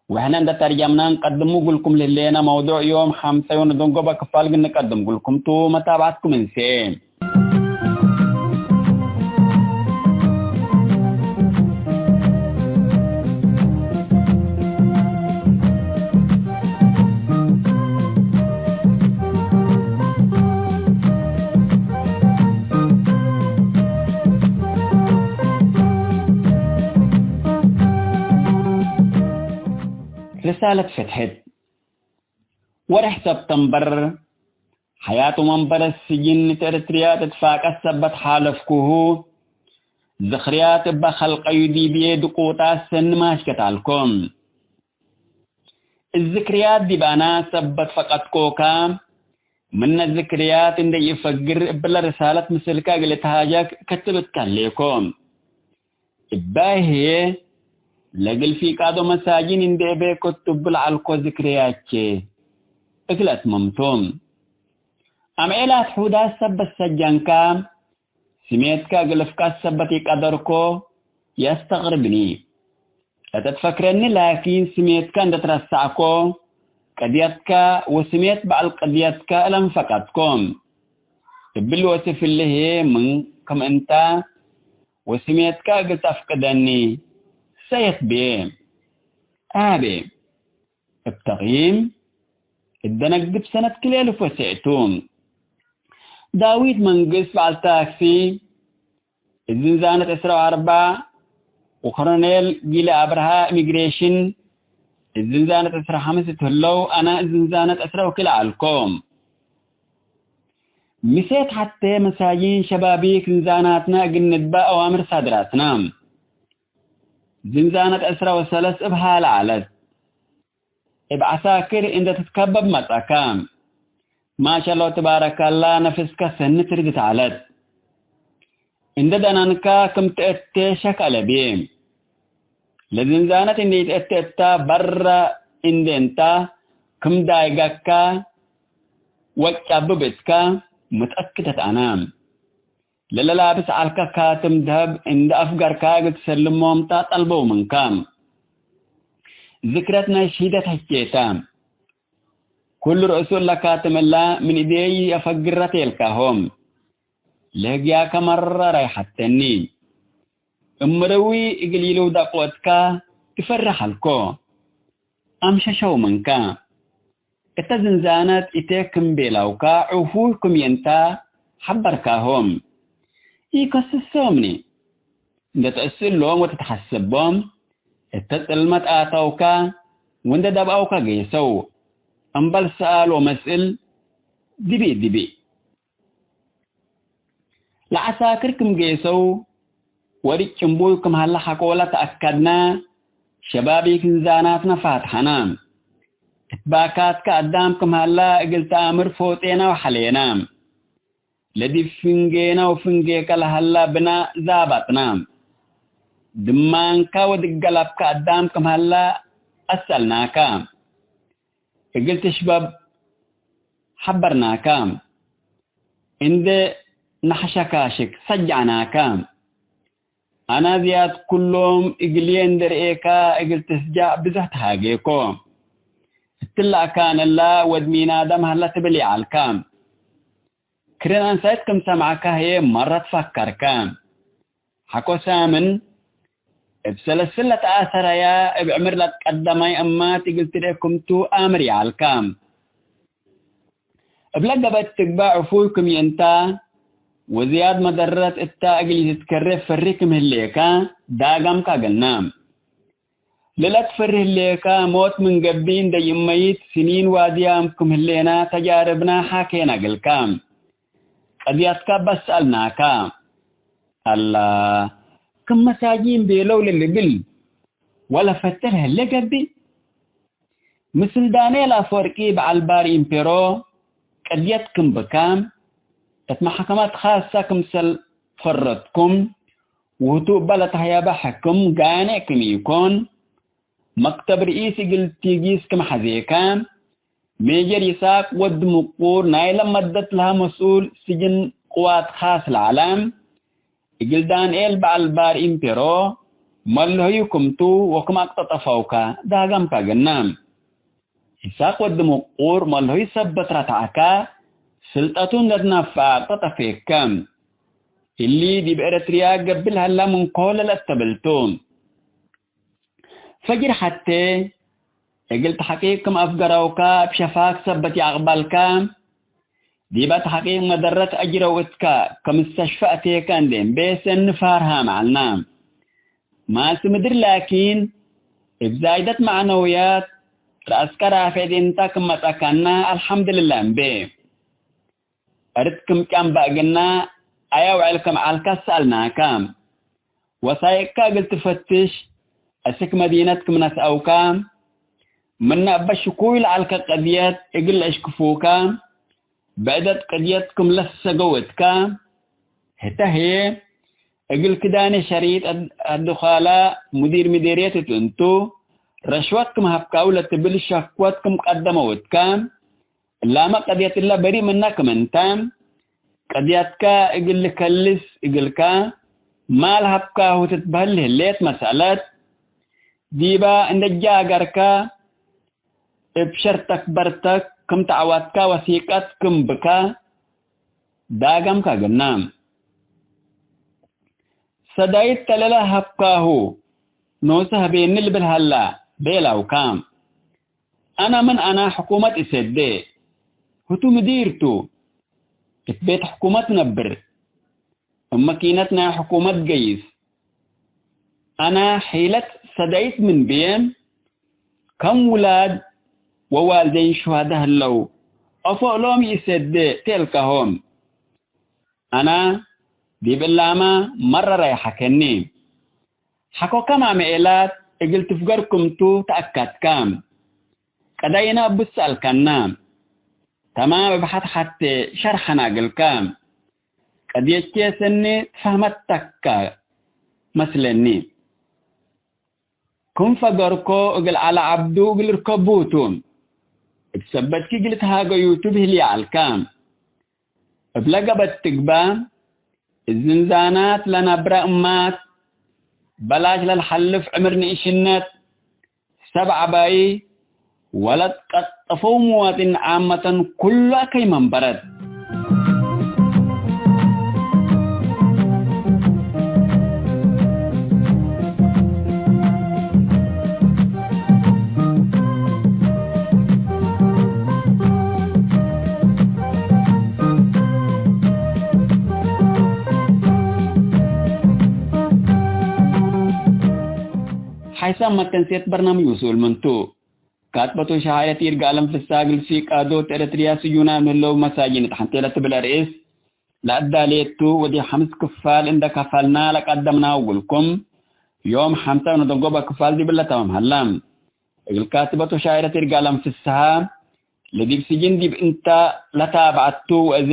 ወሕነ እንደ ተርጀምና እንቀድሙ እግልኩም ለህሌነ መውዱዕ ዮም ሐምሰ ወንደንጎበ ክፋል እግል ንቀድም እግልኩም ቱ፣ መታብዐትኩም እንሴ። ርሳለት ፍትሕት። ወርሕ ሰብተምበር፣ ሐያት ወመንበር ስጅን እት ኤረትርያ ትትፋቀስ ሰበት ሓለፍኩሁ፣ ዝክርያት እበ ከልቀዩ ዲብዬ ድቁጣት ሰኒ ማሽከት አልኮ። እዝክርያት ዲብ አና ሰበት ፈቀድኮካ፣ ምነ ዝክርያት እንዴ ኢፈግር እብለ ርሳለት ምስልከ እግል እትሃጀክ ከትብ እትከሌኮ። እባይ ህዬ፣ ለእግል ፊቃዶ መሳጂን እንዴ እቤ ክቱብ ለዐልኮ ዝክርያቼ እግል አትመምቶ። አምዔላት ሑዳት ሰበት ሰጀንካ፣ ስሜትከ እግል እፍቀድ ሰበት ኢቀደርኮ የአስተቅርብኒ። ለተትፈክረኒ ላኪን ስሜትከ እንዴ ትረሳዕኮ፣ ቅድየትከ ወስሜት በዐል ቅድየትከ እለን ፈቀድኮ። እብል ወስፍ እሊ ህዬ ምን ክም እንተ ወስሜትከ እግል ተፍቅደኒ ሰየት ብዬ። አቤ፣ እብ ተቅይም እት ደነግብ ሰነት ክልኤ ልፍ ወሴዕ ቱ። ዳዊት መንግስት በዐል ታክሲ፣ እት ዝንዛነት ዕስራ ወአርበዕ፣ ወኮሎኔል ጊለ አብርሃ ኢሚግሬሽን፣ እት ዝንዛነት ዕስራ ወሐምስ እት ህለው፣ አነ እት ዝንዛነት ዕስራ ወክልኤ ዐልኮ። ምሴት ሐቴ መሳጂን ሸባቢክ ዝንዛናትነ እግል ንድበእ አዋምር ሳድራትነ። ዝንዛነት ዕስራ ወሰለስ እብ ሀለ ዐለት። እብ ዐሳክር እንዴ ትትከበብ መጽአከ። ማሻአላህ ወትባረከላህ ነፍስከ ሰኒ ትርድት ዐለት። እንዴ ደነንከ ክም ተአቴ ሸክ አለብዬ። ለዝንዛነት እንዴ ኢተአቴ እተ በረ እንዴ እንተ ክም ዳይገከ ወጨብብ እትከ ምትአክደት አነ። ለለላብስ ዐልከ ካትም ደሀብ እንዴ አፍገርከ እግል ትሰልሞም ተ ጠልበው ምንከ። ዝክረትነ ሽሂደት ህቼ ተ። ኩሉ ርእሱ እለ ካትም እለ ምን እዴይ አፈግረ ቴልካሆም። ለህግያከ መረ ረይሐተኒ። እምርዊ እግል ኢልውደቅ ወድከ እፈርሕ ዐልኮ። አምሸሸው ምንከ። እተ ዝንዛነት እቴ ክም ቤላውከ ዕፉይ ክም የንተ ሐበርካሆም። ኢከስሶምኒ። እንዴ ተአስእሎም ወተትሐሰቦም፣ እተ ጽልመት አተውከ ወእንዴ ደብአውከ ጌሰው። እምበል ሰኣል ወመስእል ዲቢእ ዲቢእ። ለዐሳክር ክም ጌሰው ወእት ጭንቡይ ክም ሀለ ሐቆለ ተአከድነ፣ ሸባቢክ ዝንዛናትነ ፋትሐነ። እት ባካትከ አዳም ክም ሀለ እግል ተአምር ፎጤነ ወሐሌነ። ለዲብ ፍንጌነ ወፍንጌከ ለሀለ ብናእ ዛበጥነ። ድማንከ ወድገለብከ አዳም ክም ሀለ አሰአልናከ። እግል ትሽበብ ሐበርናከ። እንዴ ነሐሸካሽክ ሰጀዕናከ። አነ ዝያድ ኩሎም እግልዬ እንዴ ርኤከ እግል ትስጀዕ ብዞሕ ተሃጌኮ። እትለ አካን እለ ወድ ሚናደም ሀለ ትብል ይዐልከ። ክርን አንሳይት ክም ሰምዐከ ህዬ መረት ፈከርከ። ሐቆ ሳምን እብ ሰለስል ለተአሰረየ እብ ዕምር ለትቀደማይ እማት እግል ትርኤ ክምቱ አምር ይዐልከ። እብለ ገበት ትግበእ ዕፉይ ክም ይእንተ፣ ወዝያድ መደረት እታ እግል ኢትትከሬ ፈርህ ክም ህሌከ ዳገምከ እግልና። ለለትፈርህ ህሌከ ሞት ምን ገብእ እንዴ ይእመይት ስኒን ዋድያም ክም ህሌና ተጃርብና ሓኬና እግልከ። ቀድያትከ በስ ሰአልናከ። አላ፣ ክም መሳጂን ቤለው ለልብል ወለፈትሕ ህሌ ገብእ? ምስል ዳንኤል አፈወርቂ በዐል ባር ኢምፔሮ ቅድየት ክም ብከ፣ እት መሕከመት ካሰ ክምሰል ፈረድኩም፣ ውህቱ እበ ለተህየበ ሕክም ጋኔዕ ክም ኢኮን፣ መክተብ ርኢስ እግል ቲጊስ ክም ሐዜከ፣ ሜጀር ይስሐቅ ወድ ምቁር ናይለ መደት ለሀ መስኡል ስጅን ቅዋት ካስ ለዐለ፣ እግል ዳንኤል በዐል ባር ኢምፔሮ መልሆዩ ክምቱ ወክም አቅጠጠፈውከ ዳገምከ እግልና። ይስሐቅ ወድ ምቁር መልሆዩ ሰበት ረትዐከ፣ ስልጠቱ እንዴ ትነፈዐ አቅጠጠፌከ። እሊ ዲብ ኤረትርያ ገብእ ለሀላ ምን ኮለ ለአተብል ቱ። ፈጅር ሐቴ እግል ተሕቂቅ ክም አፍገረውከ እብ ሸፋክ ሰበት ይአቅበልከ። ዲበ ተሕቂቅ መደረት አጅረው እትከ፣ ከሙስተሽፈ አቴከ እንዴ እምቤ ሰኒ ፋርሃም ዐልና። ማሲ ምድር ላኪን፣ እብ ዛይደት መዕነውያት ረአስከ ራፌድ እንተ ክም መጸከና፣ አልሐምድልላህ እምቤ። እርት ክም ጫምበ እግልና አየ ውዕል ክም ዐልከ ሰአልናከ። ወሳይቅከ እግል ትፈትሽ፣ አስክ መዲነት ክም ነስአውከ፣ ምነ እበ ሽኩይ ለዐልከ ቅድየት እግል ለአሽክፉከ፣ ብዕደት ቅድየት ክም ለሰገው እትከ፣ ህተ ህዬ እግል ክዳኔ ሸሪጥ አድ-፣ አድኻላ ሙዲር ምዴርየት እት እንቱ፣ ረሽወት ክም ሀብካሁ ለትብል ሸክወት ክም ቀደመው እትከ፣ እላመ ቀድየት እለ በሪእ ምነ ክም እንተ፣ ቀድያትከ እግል ልከልስ እግልከ፣ ማል ሀብካሁ ትትበህል ህሌት መሰአለት፣ ዲበ እንዴ ጃገርከ፣ እብ ሸርተክ በርተክ ክም ተዐዋትከ ወሲቀት ክም ብከ ዳገምከ እግልና። ሰዳይት ተለለ ሀብካሁ ኖሰ ሀቤኒ ልብል ሀላ ቤላውከ። አነ ምን አነ ሕኩመት እሰዴ፣ ህቱ ምዲር ቱ፣ እት ቤት ሕኩመት ነብር፣ እብ መኪነት ናይ ሕኩመት ገይስ። አነ ሒለት ሰዳይት ምን ብዬ፣ ከም ውላድ ወዋልዴን ሹሃደ ህለው፣ አፎ እሎም ይእሰዴ ቴልካሆም። አነ ዲብ እላመ መረረ ይሐከኒ። ሐኮከ ማመኤላት እግል ትፍገር ክምቱ ተአካትከ። ቀዳይነ እቡ ሰአልከነ። ተማም እብ ሐት ሐቴ ሸርሐነ እግልከ። ቀድየቼ ሰኒ ትፈህመተከ መስለኒ። ክም ፈገርኮ እግል ዐለ ዐብዱ እግል እርከቡ ቱ። እብ ሰበትኪ እግል ትሃገዩ ቱ ብህልየ ዐልከ። እብለ ገበት ትግበእ፣ እዝንዛናት ለነብረ እማት፣ በላሽ ለልሐልፍ ዕምር ንእሽነት፣ ሰብ ዐባዪ ወለት ቀጠፈው ሙዋጢን ዓመተን ኩሉ አከይ መንበረት። ሓይሳም መተንሴት በርናምጅ ውሱል ምንቱ። ካትበቱ ሸሃየት ይርጋለም ፍስሐ እግል ፊቃዶት ኤረትርያ ስጁናም ህለው መሳጅን እት ሐንቴ ለትብል አርእስ ለአዳሌቱ ወዲብ ሐምስ ክፋል እንደ ከፋልና ለቀደምናው እግልኩም፣ ዮም ሐምሰ ወነደንጎበ ክፋል ዲብለ ተማም ሀላ። እግል ካትበቱ ሻዕረት ይርጋለም ፍስሐ፣ ለዲብ ስጅን ዲብ እንተ ለታብዐቱ ወእዜ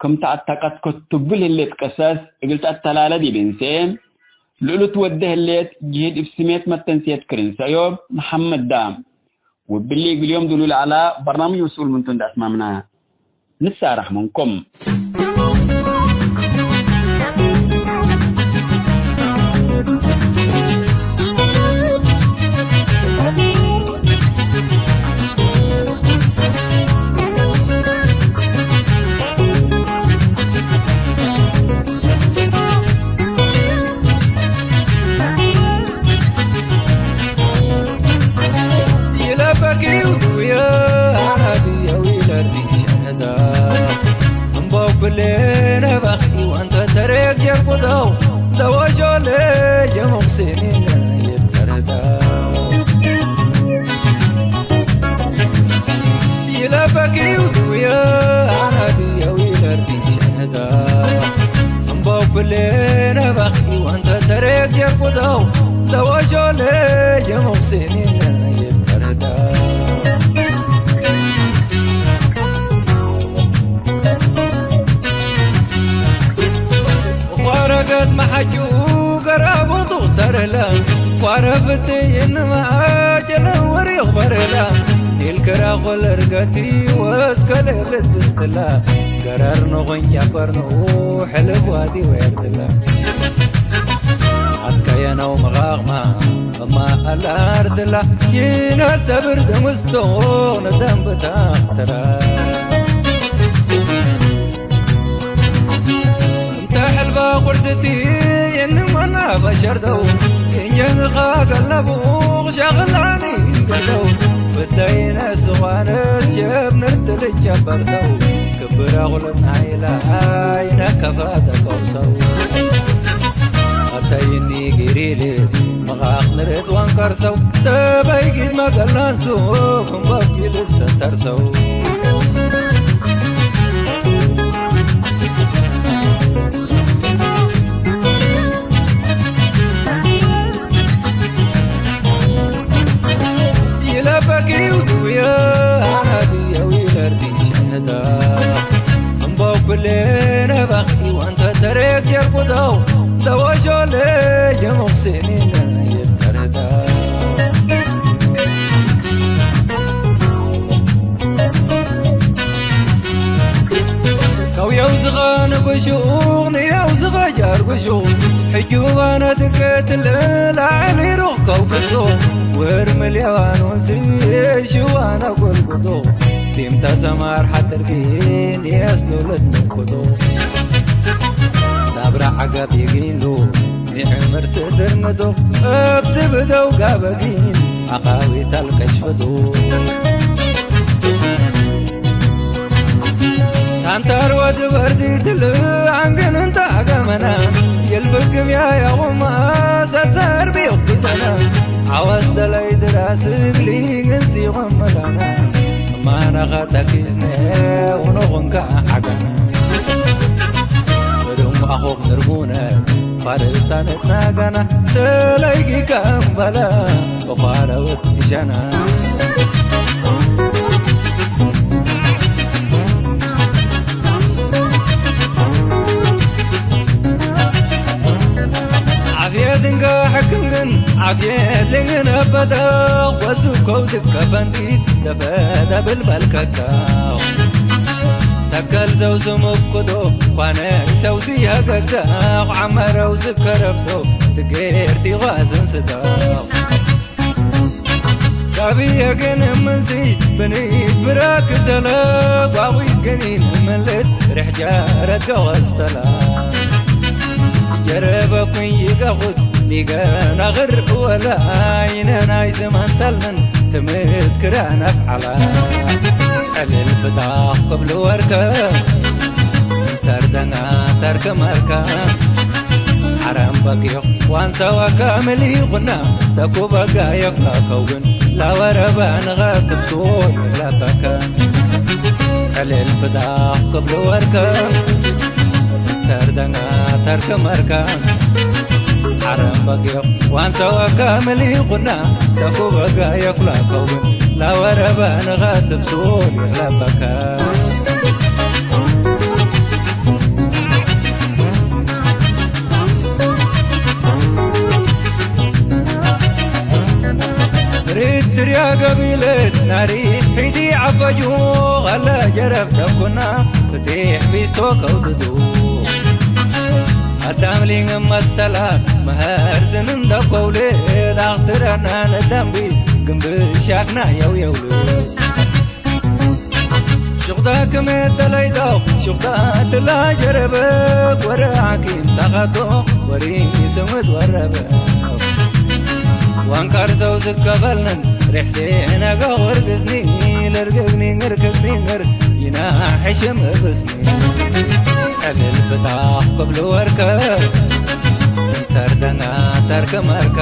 ክም ተአተቀት ከቱብል ህሌት ቅሰስ እግል ተአተላለ ዲብ እንሴ፣ ልእሉ ትወዴ ህሌት ጅህድ እብ ስሜት መተንሴት ክርን ሰእዮብ መሐመድ ዳም። ወብሊ እግል ዮም ዱሉል ዐላ በርናምጅ መስኡል ምንቱ እንደ አትማምና። ንሳረሕ ምንኩም። ደወሾሌ የሙቅሲኒነ ይተረዳው። ይለበኪው ድውየ አናድየው ይለርዲ ሸነዳ። እምበው ኩሌነ ባኪ ወንተ ተሬክ የርቁደው። ደወሾሌ የሙቅሲኒነ ይተረዳው። ቋረገት መሐጁ ገራቡ ዱክተርለ፣ ቋረብት ይንመአጀለ ወሪቅ በርለ፣ ኢልክራኹ ለርገቲ ወስከ ሌብት ብስትለ፣ ገረር ንኹን ጀበርኑ ሕልብ ዋዲ ወየርትለ። አትከየነው መቃቅማ እማ አላርድላ፣ ይነሰብር ደምስቶ ነዘንብታ ተራ። እንተ ሕልባ ቁርድቲ የንመና በሸርደው፣ እንጀንኻ ገለቡ ሸቕላኒ ገለው፣ ብተይነ ስዋነት ሸብ ንርት ልጨበርተው፣ ክብረ ቁልናይላ አይነ ከፋተ ቀውሰው። አተይኒ ጊሪሊ መቃቅ ንርት ወንቀርሰው፣ ተበይጊት መገላንሱ ክምበኪ ልሰተርሰው። ይለበኪው ድውየ አናድየው ይለርዲ ሸነዳ። እምበው ኩሌነ ባኪ ወንተ ተሬክ የርቁደው። ደወሾሌ የሙቅሲኒነ ይተረዳ። ከውየው ዝኸ ንጉሹ፣ ንየው ዝኸ ጃርጉሹ፣ ሕጁ ባነ ድቀት ለላዕሊ ሩቅ ከውክቶ፣ ወር ምልያዋን ወንዚ ሽዋነ ጎልጉቶ፣ ቲምተ ሰማር ሐጥር ጊን የስሉ ልትንኩቶ፣ ናብራ ዐገብ ይጊንሉ፣ ሚዕምር ስድር ምዱቅ፣ እብ ስብደው ጋበጊን፣ አቃዊት አልቀሽፍቱ። ታንታር ወድ በርዲትል አንግን እንተ አገመና፣ የልብግም ያያውማ ሰሰር ቢቅቢተና፣ አወስ ደላይ ድራስ እግሊ እንዚ ወመላና፣ ማነኸ ተኪዝነ ወኖኹንከ ዐገና። እድም አኹክ ንርሙነ ፋርሳነት ናጋና፣ ተለይጊከ እምበለ ወፋረውት ሸና። ዓፍየት እንገ ሕክም ግን ዓፍየት ልንግን አበደ፣ ወሱ ከውድከ ፈንቲት ደፈደ ብልበልከካ። ተከል ዘውዝም እኩዶ፣ ኳነ ሰውዝየ ገግዛኽ፣ ዐመረው ዝከረብዶ፣ ትጌርቲ ጓዝን ስዳኽ። ጋብየ ግን እምንዚ ብኒት ብራክ ዘለ፣ ጓዊ ግኒን ምልት ርሕ ጃረት ገወስተላ። ጀረበኩኝ ይገኹት ኒገ ናግር ወላ፣ አይነ ናይ ዝማን ተልምን ትምት ክራን አፍዓላ። ዕልል ፍታኽ ክብሉ ወርከ፣ ተርደና ተርክ መርከ፣ ሐረም በጊዕ ዋንተ ወካምል ይኹና፣ ተኩበ ጋየፍ ከውግን፣ ለወረበ ንኸ ክብሶ ይለበከ። ዕልል ፍታኽ ክብሉ ወርከ፣ ተርደና ተርክ መርከ፣ ሐረም በጊዕ ዋንተ ወካምል ይኹና፣ ተኩበ ጋየፍ ለከውን፣ ለወረበ ንኸትብ ሱል ይለበከ። ሪትርያ ገቢለት ናሪ ሒዲ ዐፈጁ፣ ኸለ ጀረብ ተኩና፣ ፍቴሕ ቢስቶ ከውድዱ። አዳም ሊንግ መሰላ መሀርዝን እንደ ኮውልድ አክስረና ነዳምቢ ግንብ ሻክና የውየውልድ። ሹቅታ ክሜ ተለይዶ ሹቅታ ትላ ጀረበ ወረ ሐኪም ተኸቶ ወሪ ስምድ ወረበ። ዋንካር ሰው ዝከበልነን ሬሕቴ ነገ ወርግዝኒ ለርግግኒ ንርግዝኒ ንር ይና ሕሽም እብስኒ። ዕልል ፍታኽ ክብሉ ወርከ ተርደና ተርክ መርካ፣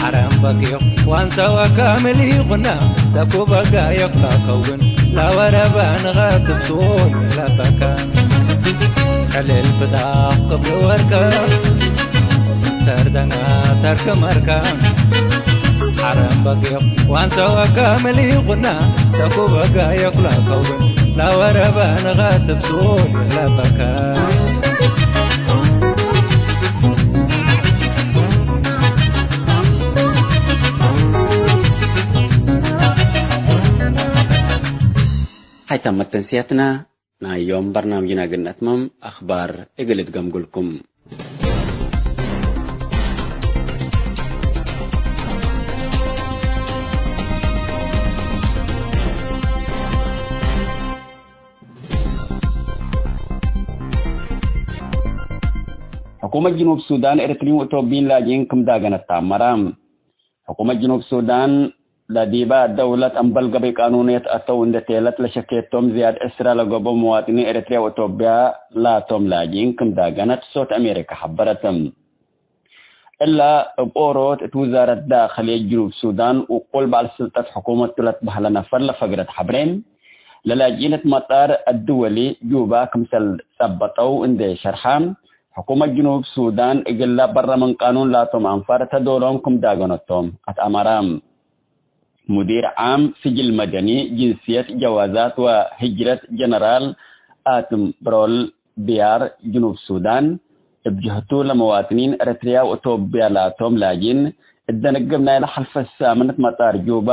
ሐረም በጊዕ ዋንሳዋ ካምል ኢኹና፣ ተኩ በጋየቅ ላከውን፣ ለወረበ ንጋትብ ሶል ለበካ። ዕልል ፍዳቅ ክብሪ ወርከ፣ ተርደና ተርክ መርካ፣ ሐረም በጊዕ ዋንሳዋ ካምል ኢኹና፣ ተኩ በጋየቅ ላከውን፣ ለወረበ ንጋትብ ሶል ለበካ። ሀይታም መተንስያትና ናይ ዮም በርናምጅና እግል ነትመም፣ አኽባር እግል እትገምጉልኩም። ሕኩመት ጅኑብ ሱዳን፣ ኤረትርዪን ወእቶብይን ላጅኢን ክም ዳገነት ተአመረ። ሕኩመት ጅኑብ ሱዳን፣ ለዲበ ደውለት እምበል ገበይ ቃኑንየት አተው እንዴ ቴለት ለሸኬቶም ዝያድ ዕስረ ለገብኦ መዋጥኒን ኤረትርያ ወእቶብያ ላቶም ላጅኢን ክም ዳገነት ሶት አሜሪከ ሐበረት። እላ እብ ኦሮት እት ውዛረት ዳክልየት ጅኑብ ሱዳን ውቁል በዐል ስልጠት ሕኩመቱ ለትበህለ ነፈር ለፈግረት ሐብሬ፣ ለላጅኢን እት መጣር አድወሊ ጁባ ክምሰል ጸበጠው እንዴ ሸርሐ፣ ሕኩመት ጅኑብ ሱዳን እግላ በረ ምን ቃኑን ላቶም አንፋር እተ ዶሎም ክም ዳገነቶም አትአመረ። ሙዲር ዓም ስጅል መደኒ፣ ጅንስየት፣ ጀዋዛት ወህጅረት ጀነራል አትም ብሮል ቢያር ጅኑብ ሱዳን፣ እብ ጀህቱ ለመዋጥኒን ኤረትርያ ወእቶብያ ላቶም ላጅኢን፣ እት ደንግብ ናይለ ሐልፈ ሳምንት መጣር ጁባ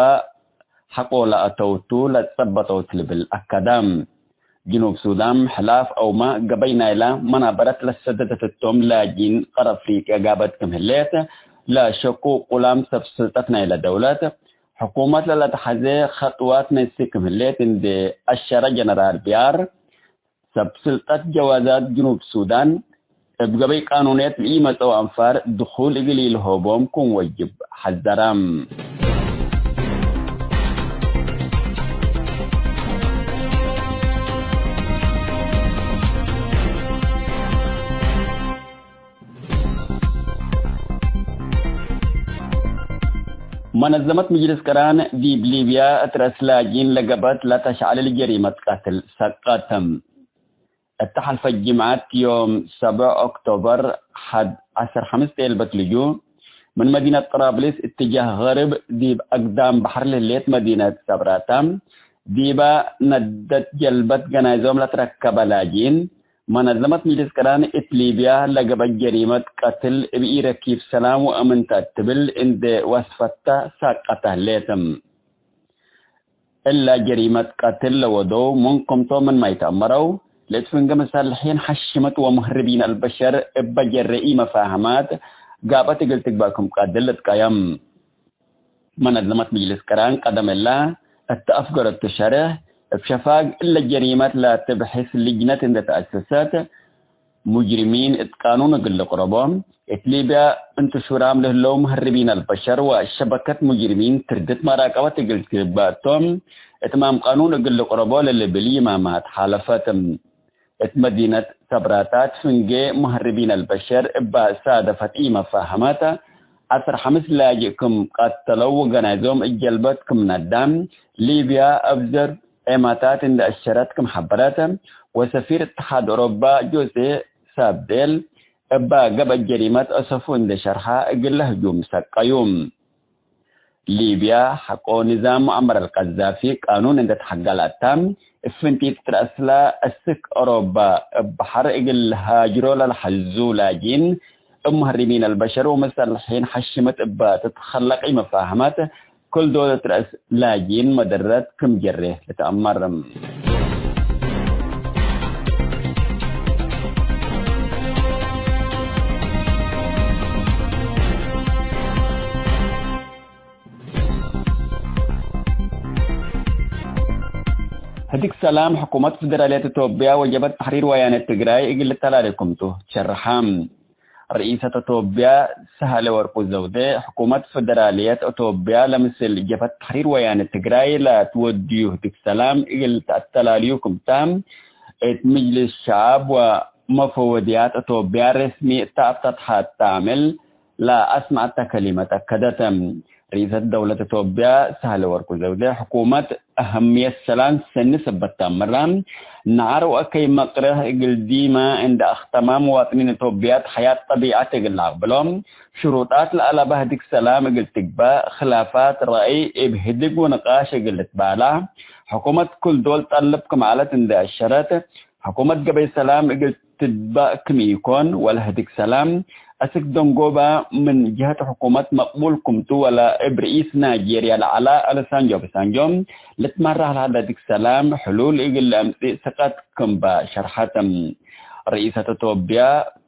ሐቆ ለአተውቱ ለጸበጠው እት ልብል አከደ። ጅኑብ ሱዳን፣ ሕላፍ አውመ ገበይ ናይላ መናበረት ለሰደደት እቶም ላጅኢን ቀር አፍሪቅያ ጋበት ክም ህሌት ለሸኩ ቁላም ሰብ ስልጠት ናይለ ደውለት፣ ሕኩመት ለለተሐዜ ኸጥዋት ነሲ ክም ህሌት እንዴ አሸረ ጀነራል ቢያር፣ ሰብ ስልጠት ጀዋዛት ጅኑብ ሱዳን፣ እብ ገበይ ቃኑንየት ለኢመጸው አንፋር ድኹል እግል ኢልሆቦም ክም ወጅብ ሐዘረ። መነዘመት ምጅልስ ቅራን ዲብ ሊብያ እት ረአስ ላጅኢን ለገበት ለተሽዐልል ጀሪመት ቀትል ሰቀት። እተ ሐልፈ ጅምዐት ዮም ሰብዕ ኦክቶበር ሐድ ዐስር ሐምስ ቴልበት ልጁ፣ ምን መዲነት ጥራብሊስ እትጃህ ገርብ ዲብ አግዳም በሐር ለህሌት መዲነት ሰብራታ፣ ዲባ ነደት ጀልበት ገናይዞም ለትረከበ ላጅኢን፣ መነዘመት ምጅልስ ቅራን እት ሊብያ ለገበት ጀሪመት ቀትል እብ ኢረኪብ ሰላም ወአምን ተ ትብል እንዴ ወስፈተ ሳቀተ ህሌት። እላ ጀሪመት ቀትል ለወደው ምን ክምቶም ምንመ ኢተአመረው፣ ለእት ፍንጌ መሳልሒን ሐሽመት ወምህርቢን አልበሸር እበ ጀሬ ኢመፋህማት ጋብአት እግል ትግባእ ክም ቀድል ልትቀየም። መነዘመት ምጅልስ ቅራን ቀደም እላ እተ አፍገረቱ ሸርሕ፣ እብ ሸፋግ እለ ጀሪመት ለትብሕስ ልጅነት እንዴ ተአሰሰት፣ ሙጅሪሚን እት ቃኑን እግል ልቅረቦ፣ እት ሊብያ እንቱሹራም ለህለው ምህርቢን አልበሸር ወሸበከት ሙጅሪሚን ትርድት መራቀበት እግል ትግባእ ቶም፣ እትማም ቃኑን እግል ልቅረቦ ለልብል ይማማት ሓለፈት። እት መዲነት ሰብራታት ፍንጌ ምህርቢን አልበሸር እባ ሳደፈት ኢመፋህመት፣ ዐስር ሐምስ ላጅእ ክም ቀተለው ወገናይዞም እት ጀልበት ክም ነዳ፣ ሊብያ አብዘር ዔማታት እንዴ አሸረት ክም ሐበረት፣ ወሰፊር እትሓድ ኦሮባ ጆዜ ሳብዴል፣ እባ ገብአ ጀሪመት አሰፉ እንዴ ሸርሐ፣ እግለ ህጁም ሰቀዩ። ሊብያ ሐቆ ንዛም ሙአመር አልቀዛፊ ቃኑን እንዴ ተሐገላታ፣ እብ ፍንቲት ትረአስላ እስክ ኦሮባ እብ በሐር እግል ሃጅሮ ለለሐዙ ላጂን፣ እብ ሙሀሪሚን አልበሸር ወመሰልሒን ሐሽመት እባ ትትከለቅ ኢመፋህመት፣ ክል ዶለት ረአስ ላጂን መደረት ክም ጀሬ ልትአመር። ህድግ ሰላም፣ ሕኩመት ፍደራልየት ኢትዮጵያ ወጀብሀት ተሕሪር ወያኔ ትግራይ እግል ልተላሌ ክምቱ ሸርሐ። ርኢሰት ኢትዮጵያ ሳህለ ወርቁ ዘውዴ፣ ሕኩመት ፍደራልየት ኢትዮጵያ ለምስል ጀብሀት ተሕሪር ወያኔ ትግራይ ለትወድዩ ህድግ ሰላም እግል ተአተላልዩ ክምታ እት ምጅልስ ሸዓብ ወ መፈወድያት እቶብያ ረስሚ እተ አፍተትሐት ተአምል ለአስመዐተ ከሊመት አከደተ። ርኢሰት ደውለት እቶብያ ሳህለ ወርቁ ዘውዴ፣ ሕኩመት አህምየት ሰላም ሰኒ ሰበት ተአምራ፣ ነዐር ወአከይ መቅርህ እግል ዲመ እንደ አክተማ፣ መዋጥኒን እቶብያት ሐያት ጠቢዐት እግል ለአቅብሎ፣ ሽሩጣት ለአለበ ህድግ ሰላም እግል ትግበእ፣ ክላፋት ረአይ እብ ህድግ ወንቃሽ እግል ልትባላህ፣ ሕኩመት ክል ዶል ጠልብ ክም ዐለት እንዴ አሸረት፣ ሕኩመት ገበይ ሰላም እግል ትትበእ ክም ኢኮን፣ ወለ ህድግ ሰላም አስክ ደንጎባ ምን ጀህት ሕኩመት መቅቡል ክምቱ፣ ወለ እብ ርኢስ ናይጄርያ ለዐለ ኦሉሳንጆ ኦባሳንጆ ልትመራህ ለሀለ ህድግ ሰላም ሕሉል እግል ለአምጽእ ሰቀት ክም በ ሸርሐት። ርኢሰት እቶብያ፣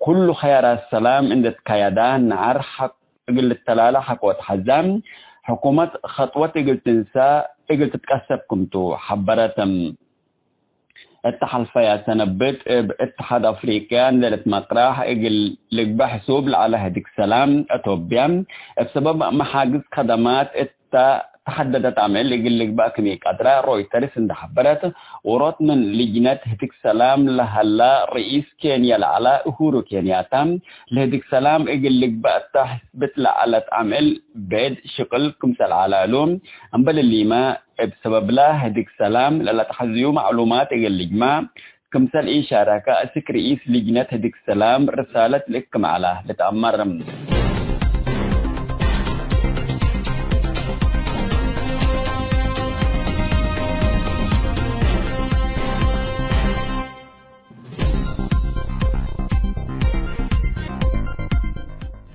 ኩሉ ኸያራት ሰላም እንዴ ትካየዳ፣ ነዐር ሐቅ እግል ልተላለ ሐቆ ተሐዛ፣ ሕኩመት ኸጥወት እግል ትንሰእ እግል ትትቀሰብ ክምቱ ሐበረት። እተ ሐልፈያ ሰነብት እብ እትሓድ አፍሪቅያ እንዴ ልትመቅራሕ እግል ልግበእ ሕሱብ ለዐለ ህድግ ሰላም፣ አቶብያ እብ ሰበብ መሓግዝ ከደማት እተ ተሐደደት አምዕል እግል ልግበእ ክም ኢቀድረ ሮይተርስ እንዴ ሐበረት፣ ዎሮት ምን ልጅነት ህድግ ሰላም ለሀላ ርኢስ ኬንያ ለዐለ እሁሩ ኬንያታ፣ ለህድግ ሰላም እግል ልግበእ እተ ሕስብት ለዐለት አምዕል ብዕድ ሽቅል ክምሰል ዐለ እሉ፣ እምበል እሊመ፣ እብ ሰበብለ ህድግ ሰላም ለለአትሐዝዩ መዕሉማት እግል ልጅመዕ ክምሰል ኢሻረከ፣ አስክ ርኢስ ልጅነት ህድግ ሰላም ርሳለት ልእክም ዐለ ልትአመር።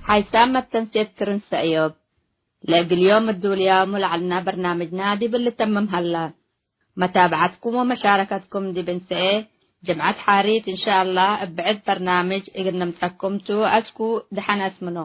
ሓይሳም መተንሴት ክርን ሰእዮብ። ለእግል ዮም እዱልያሙ ለዐልና በርናምጅና ዲብ ልተምም ሀላ። መታብዐትኩም ወመሻረከትኩም ዲብ እንሰኤ ጅምዐት ሓሪት እንሻአላህ እብ ብዕድ በርናምጅ እግል ነምጸኩም ቱ። አስኩ ደሐን አስምኖ።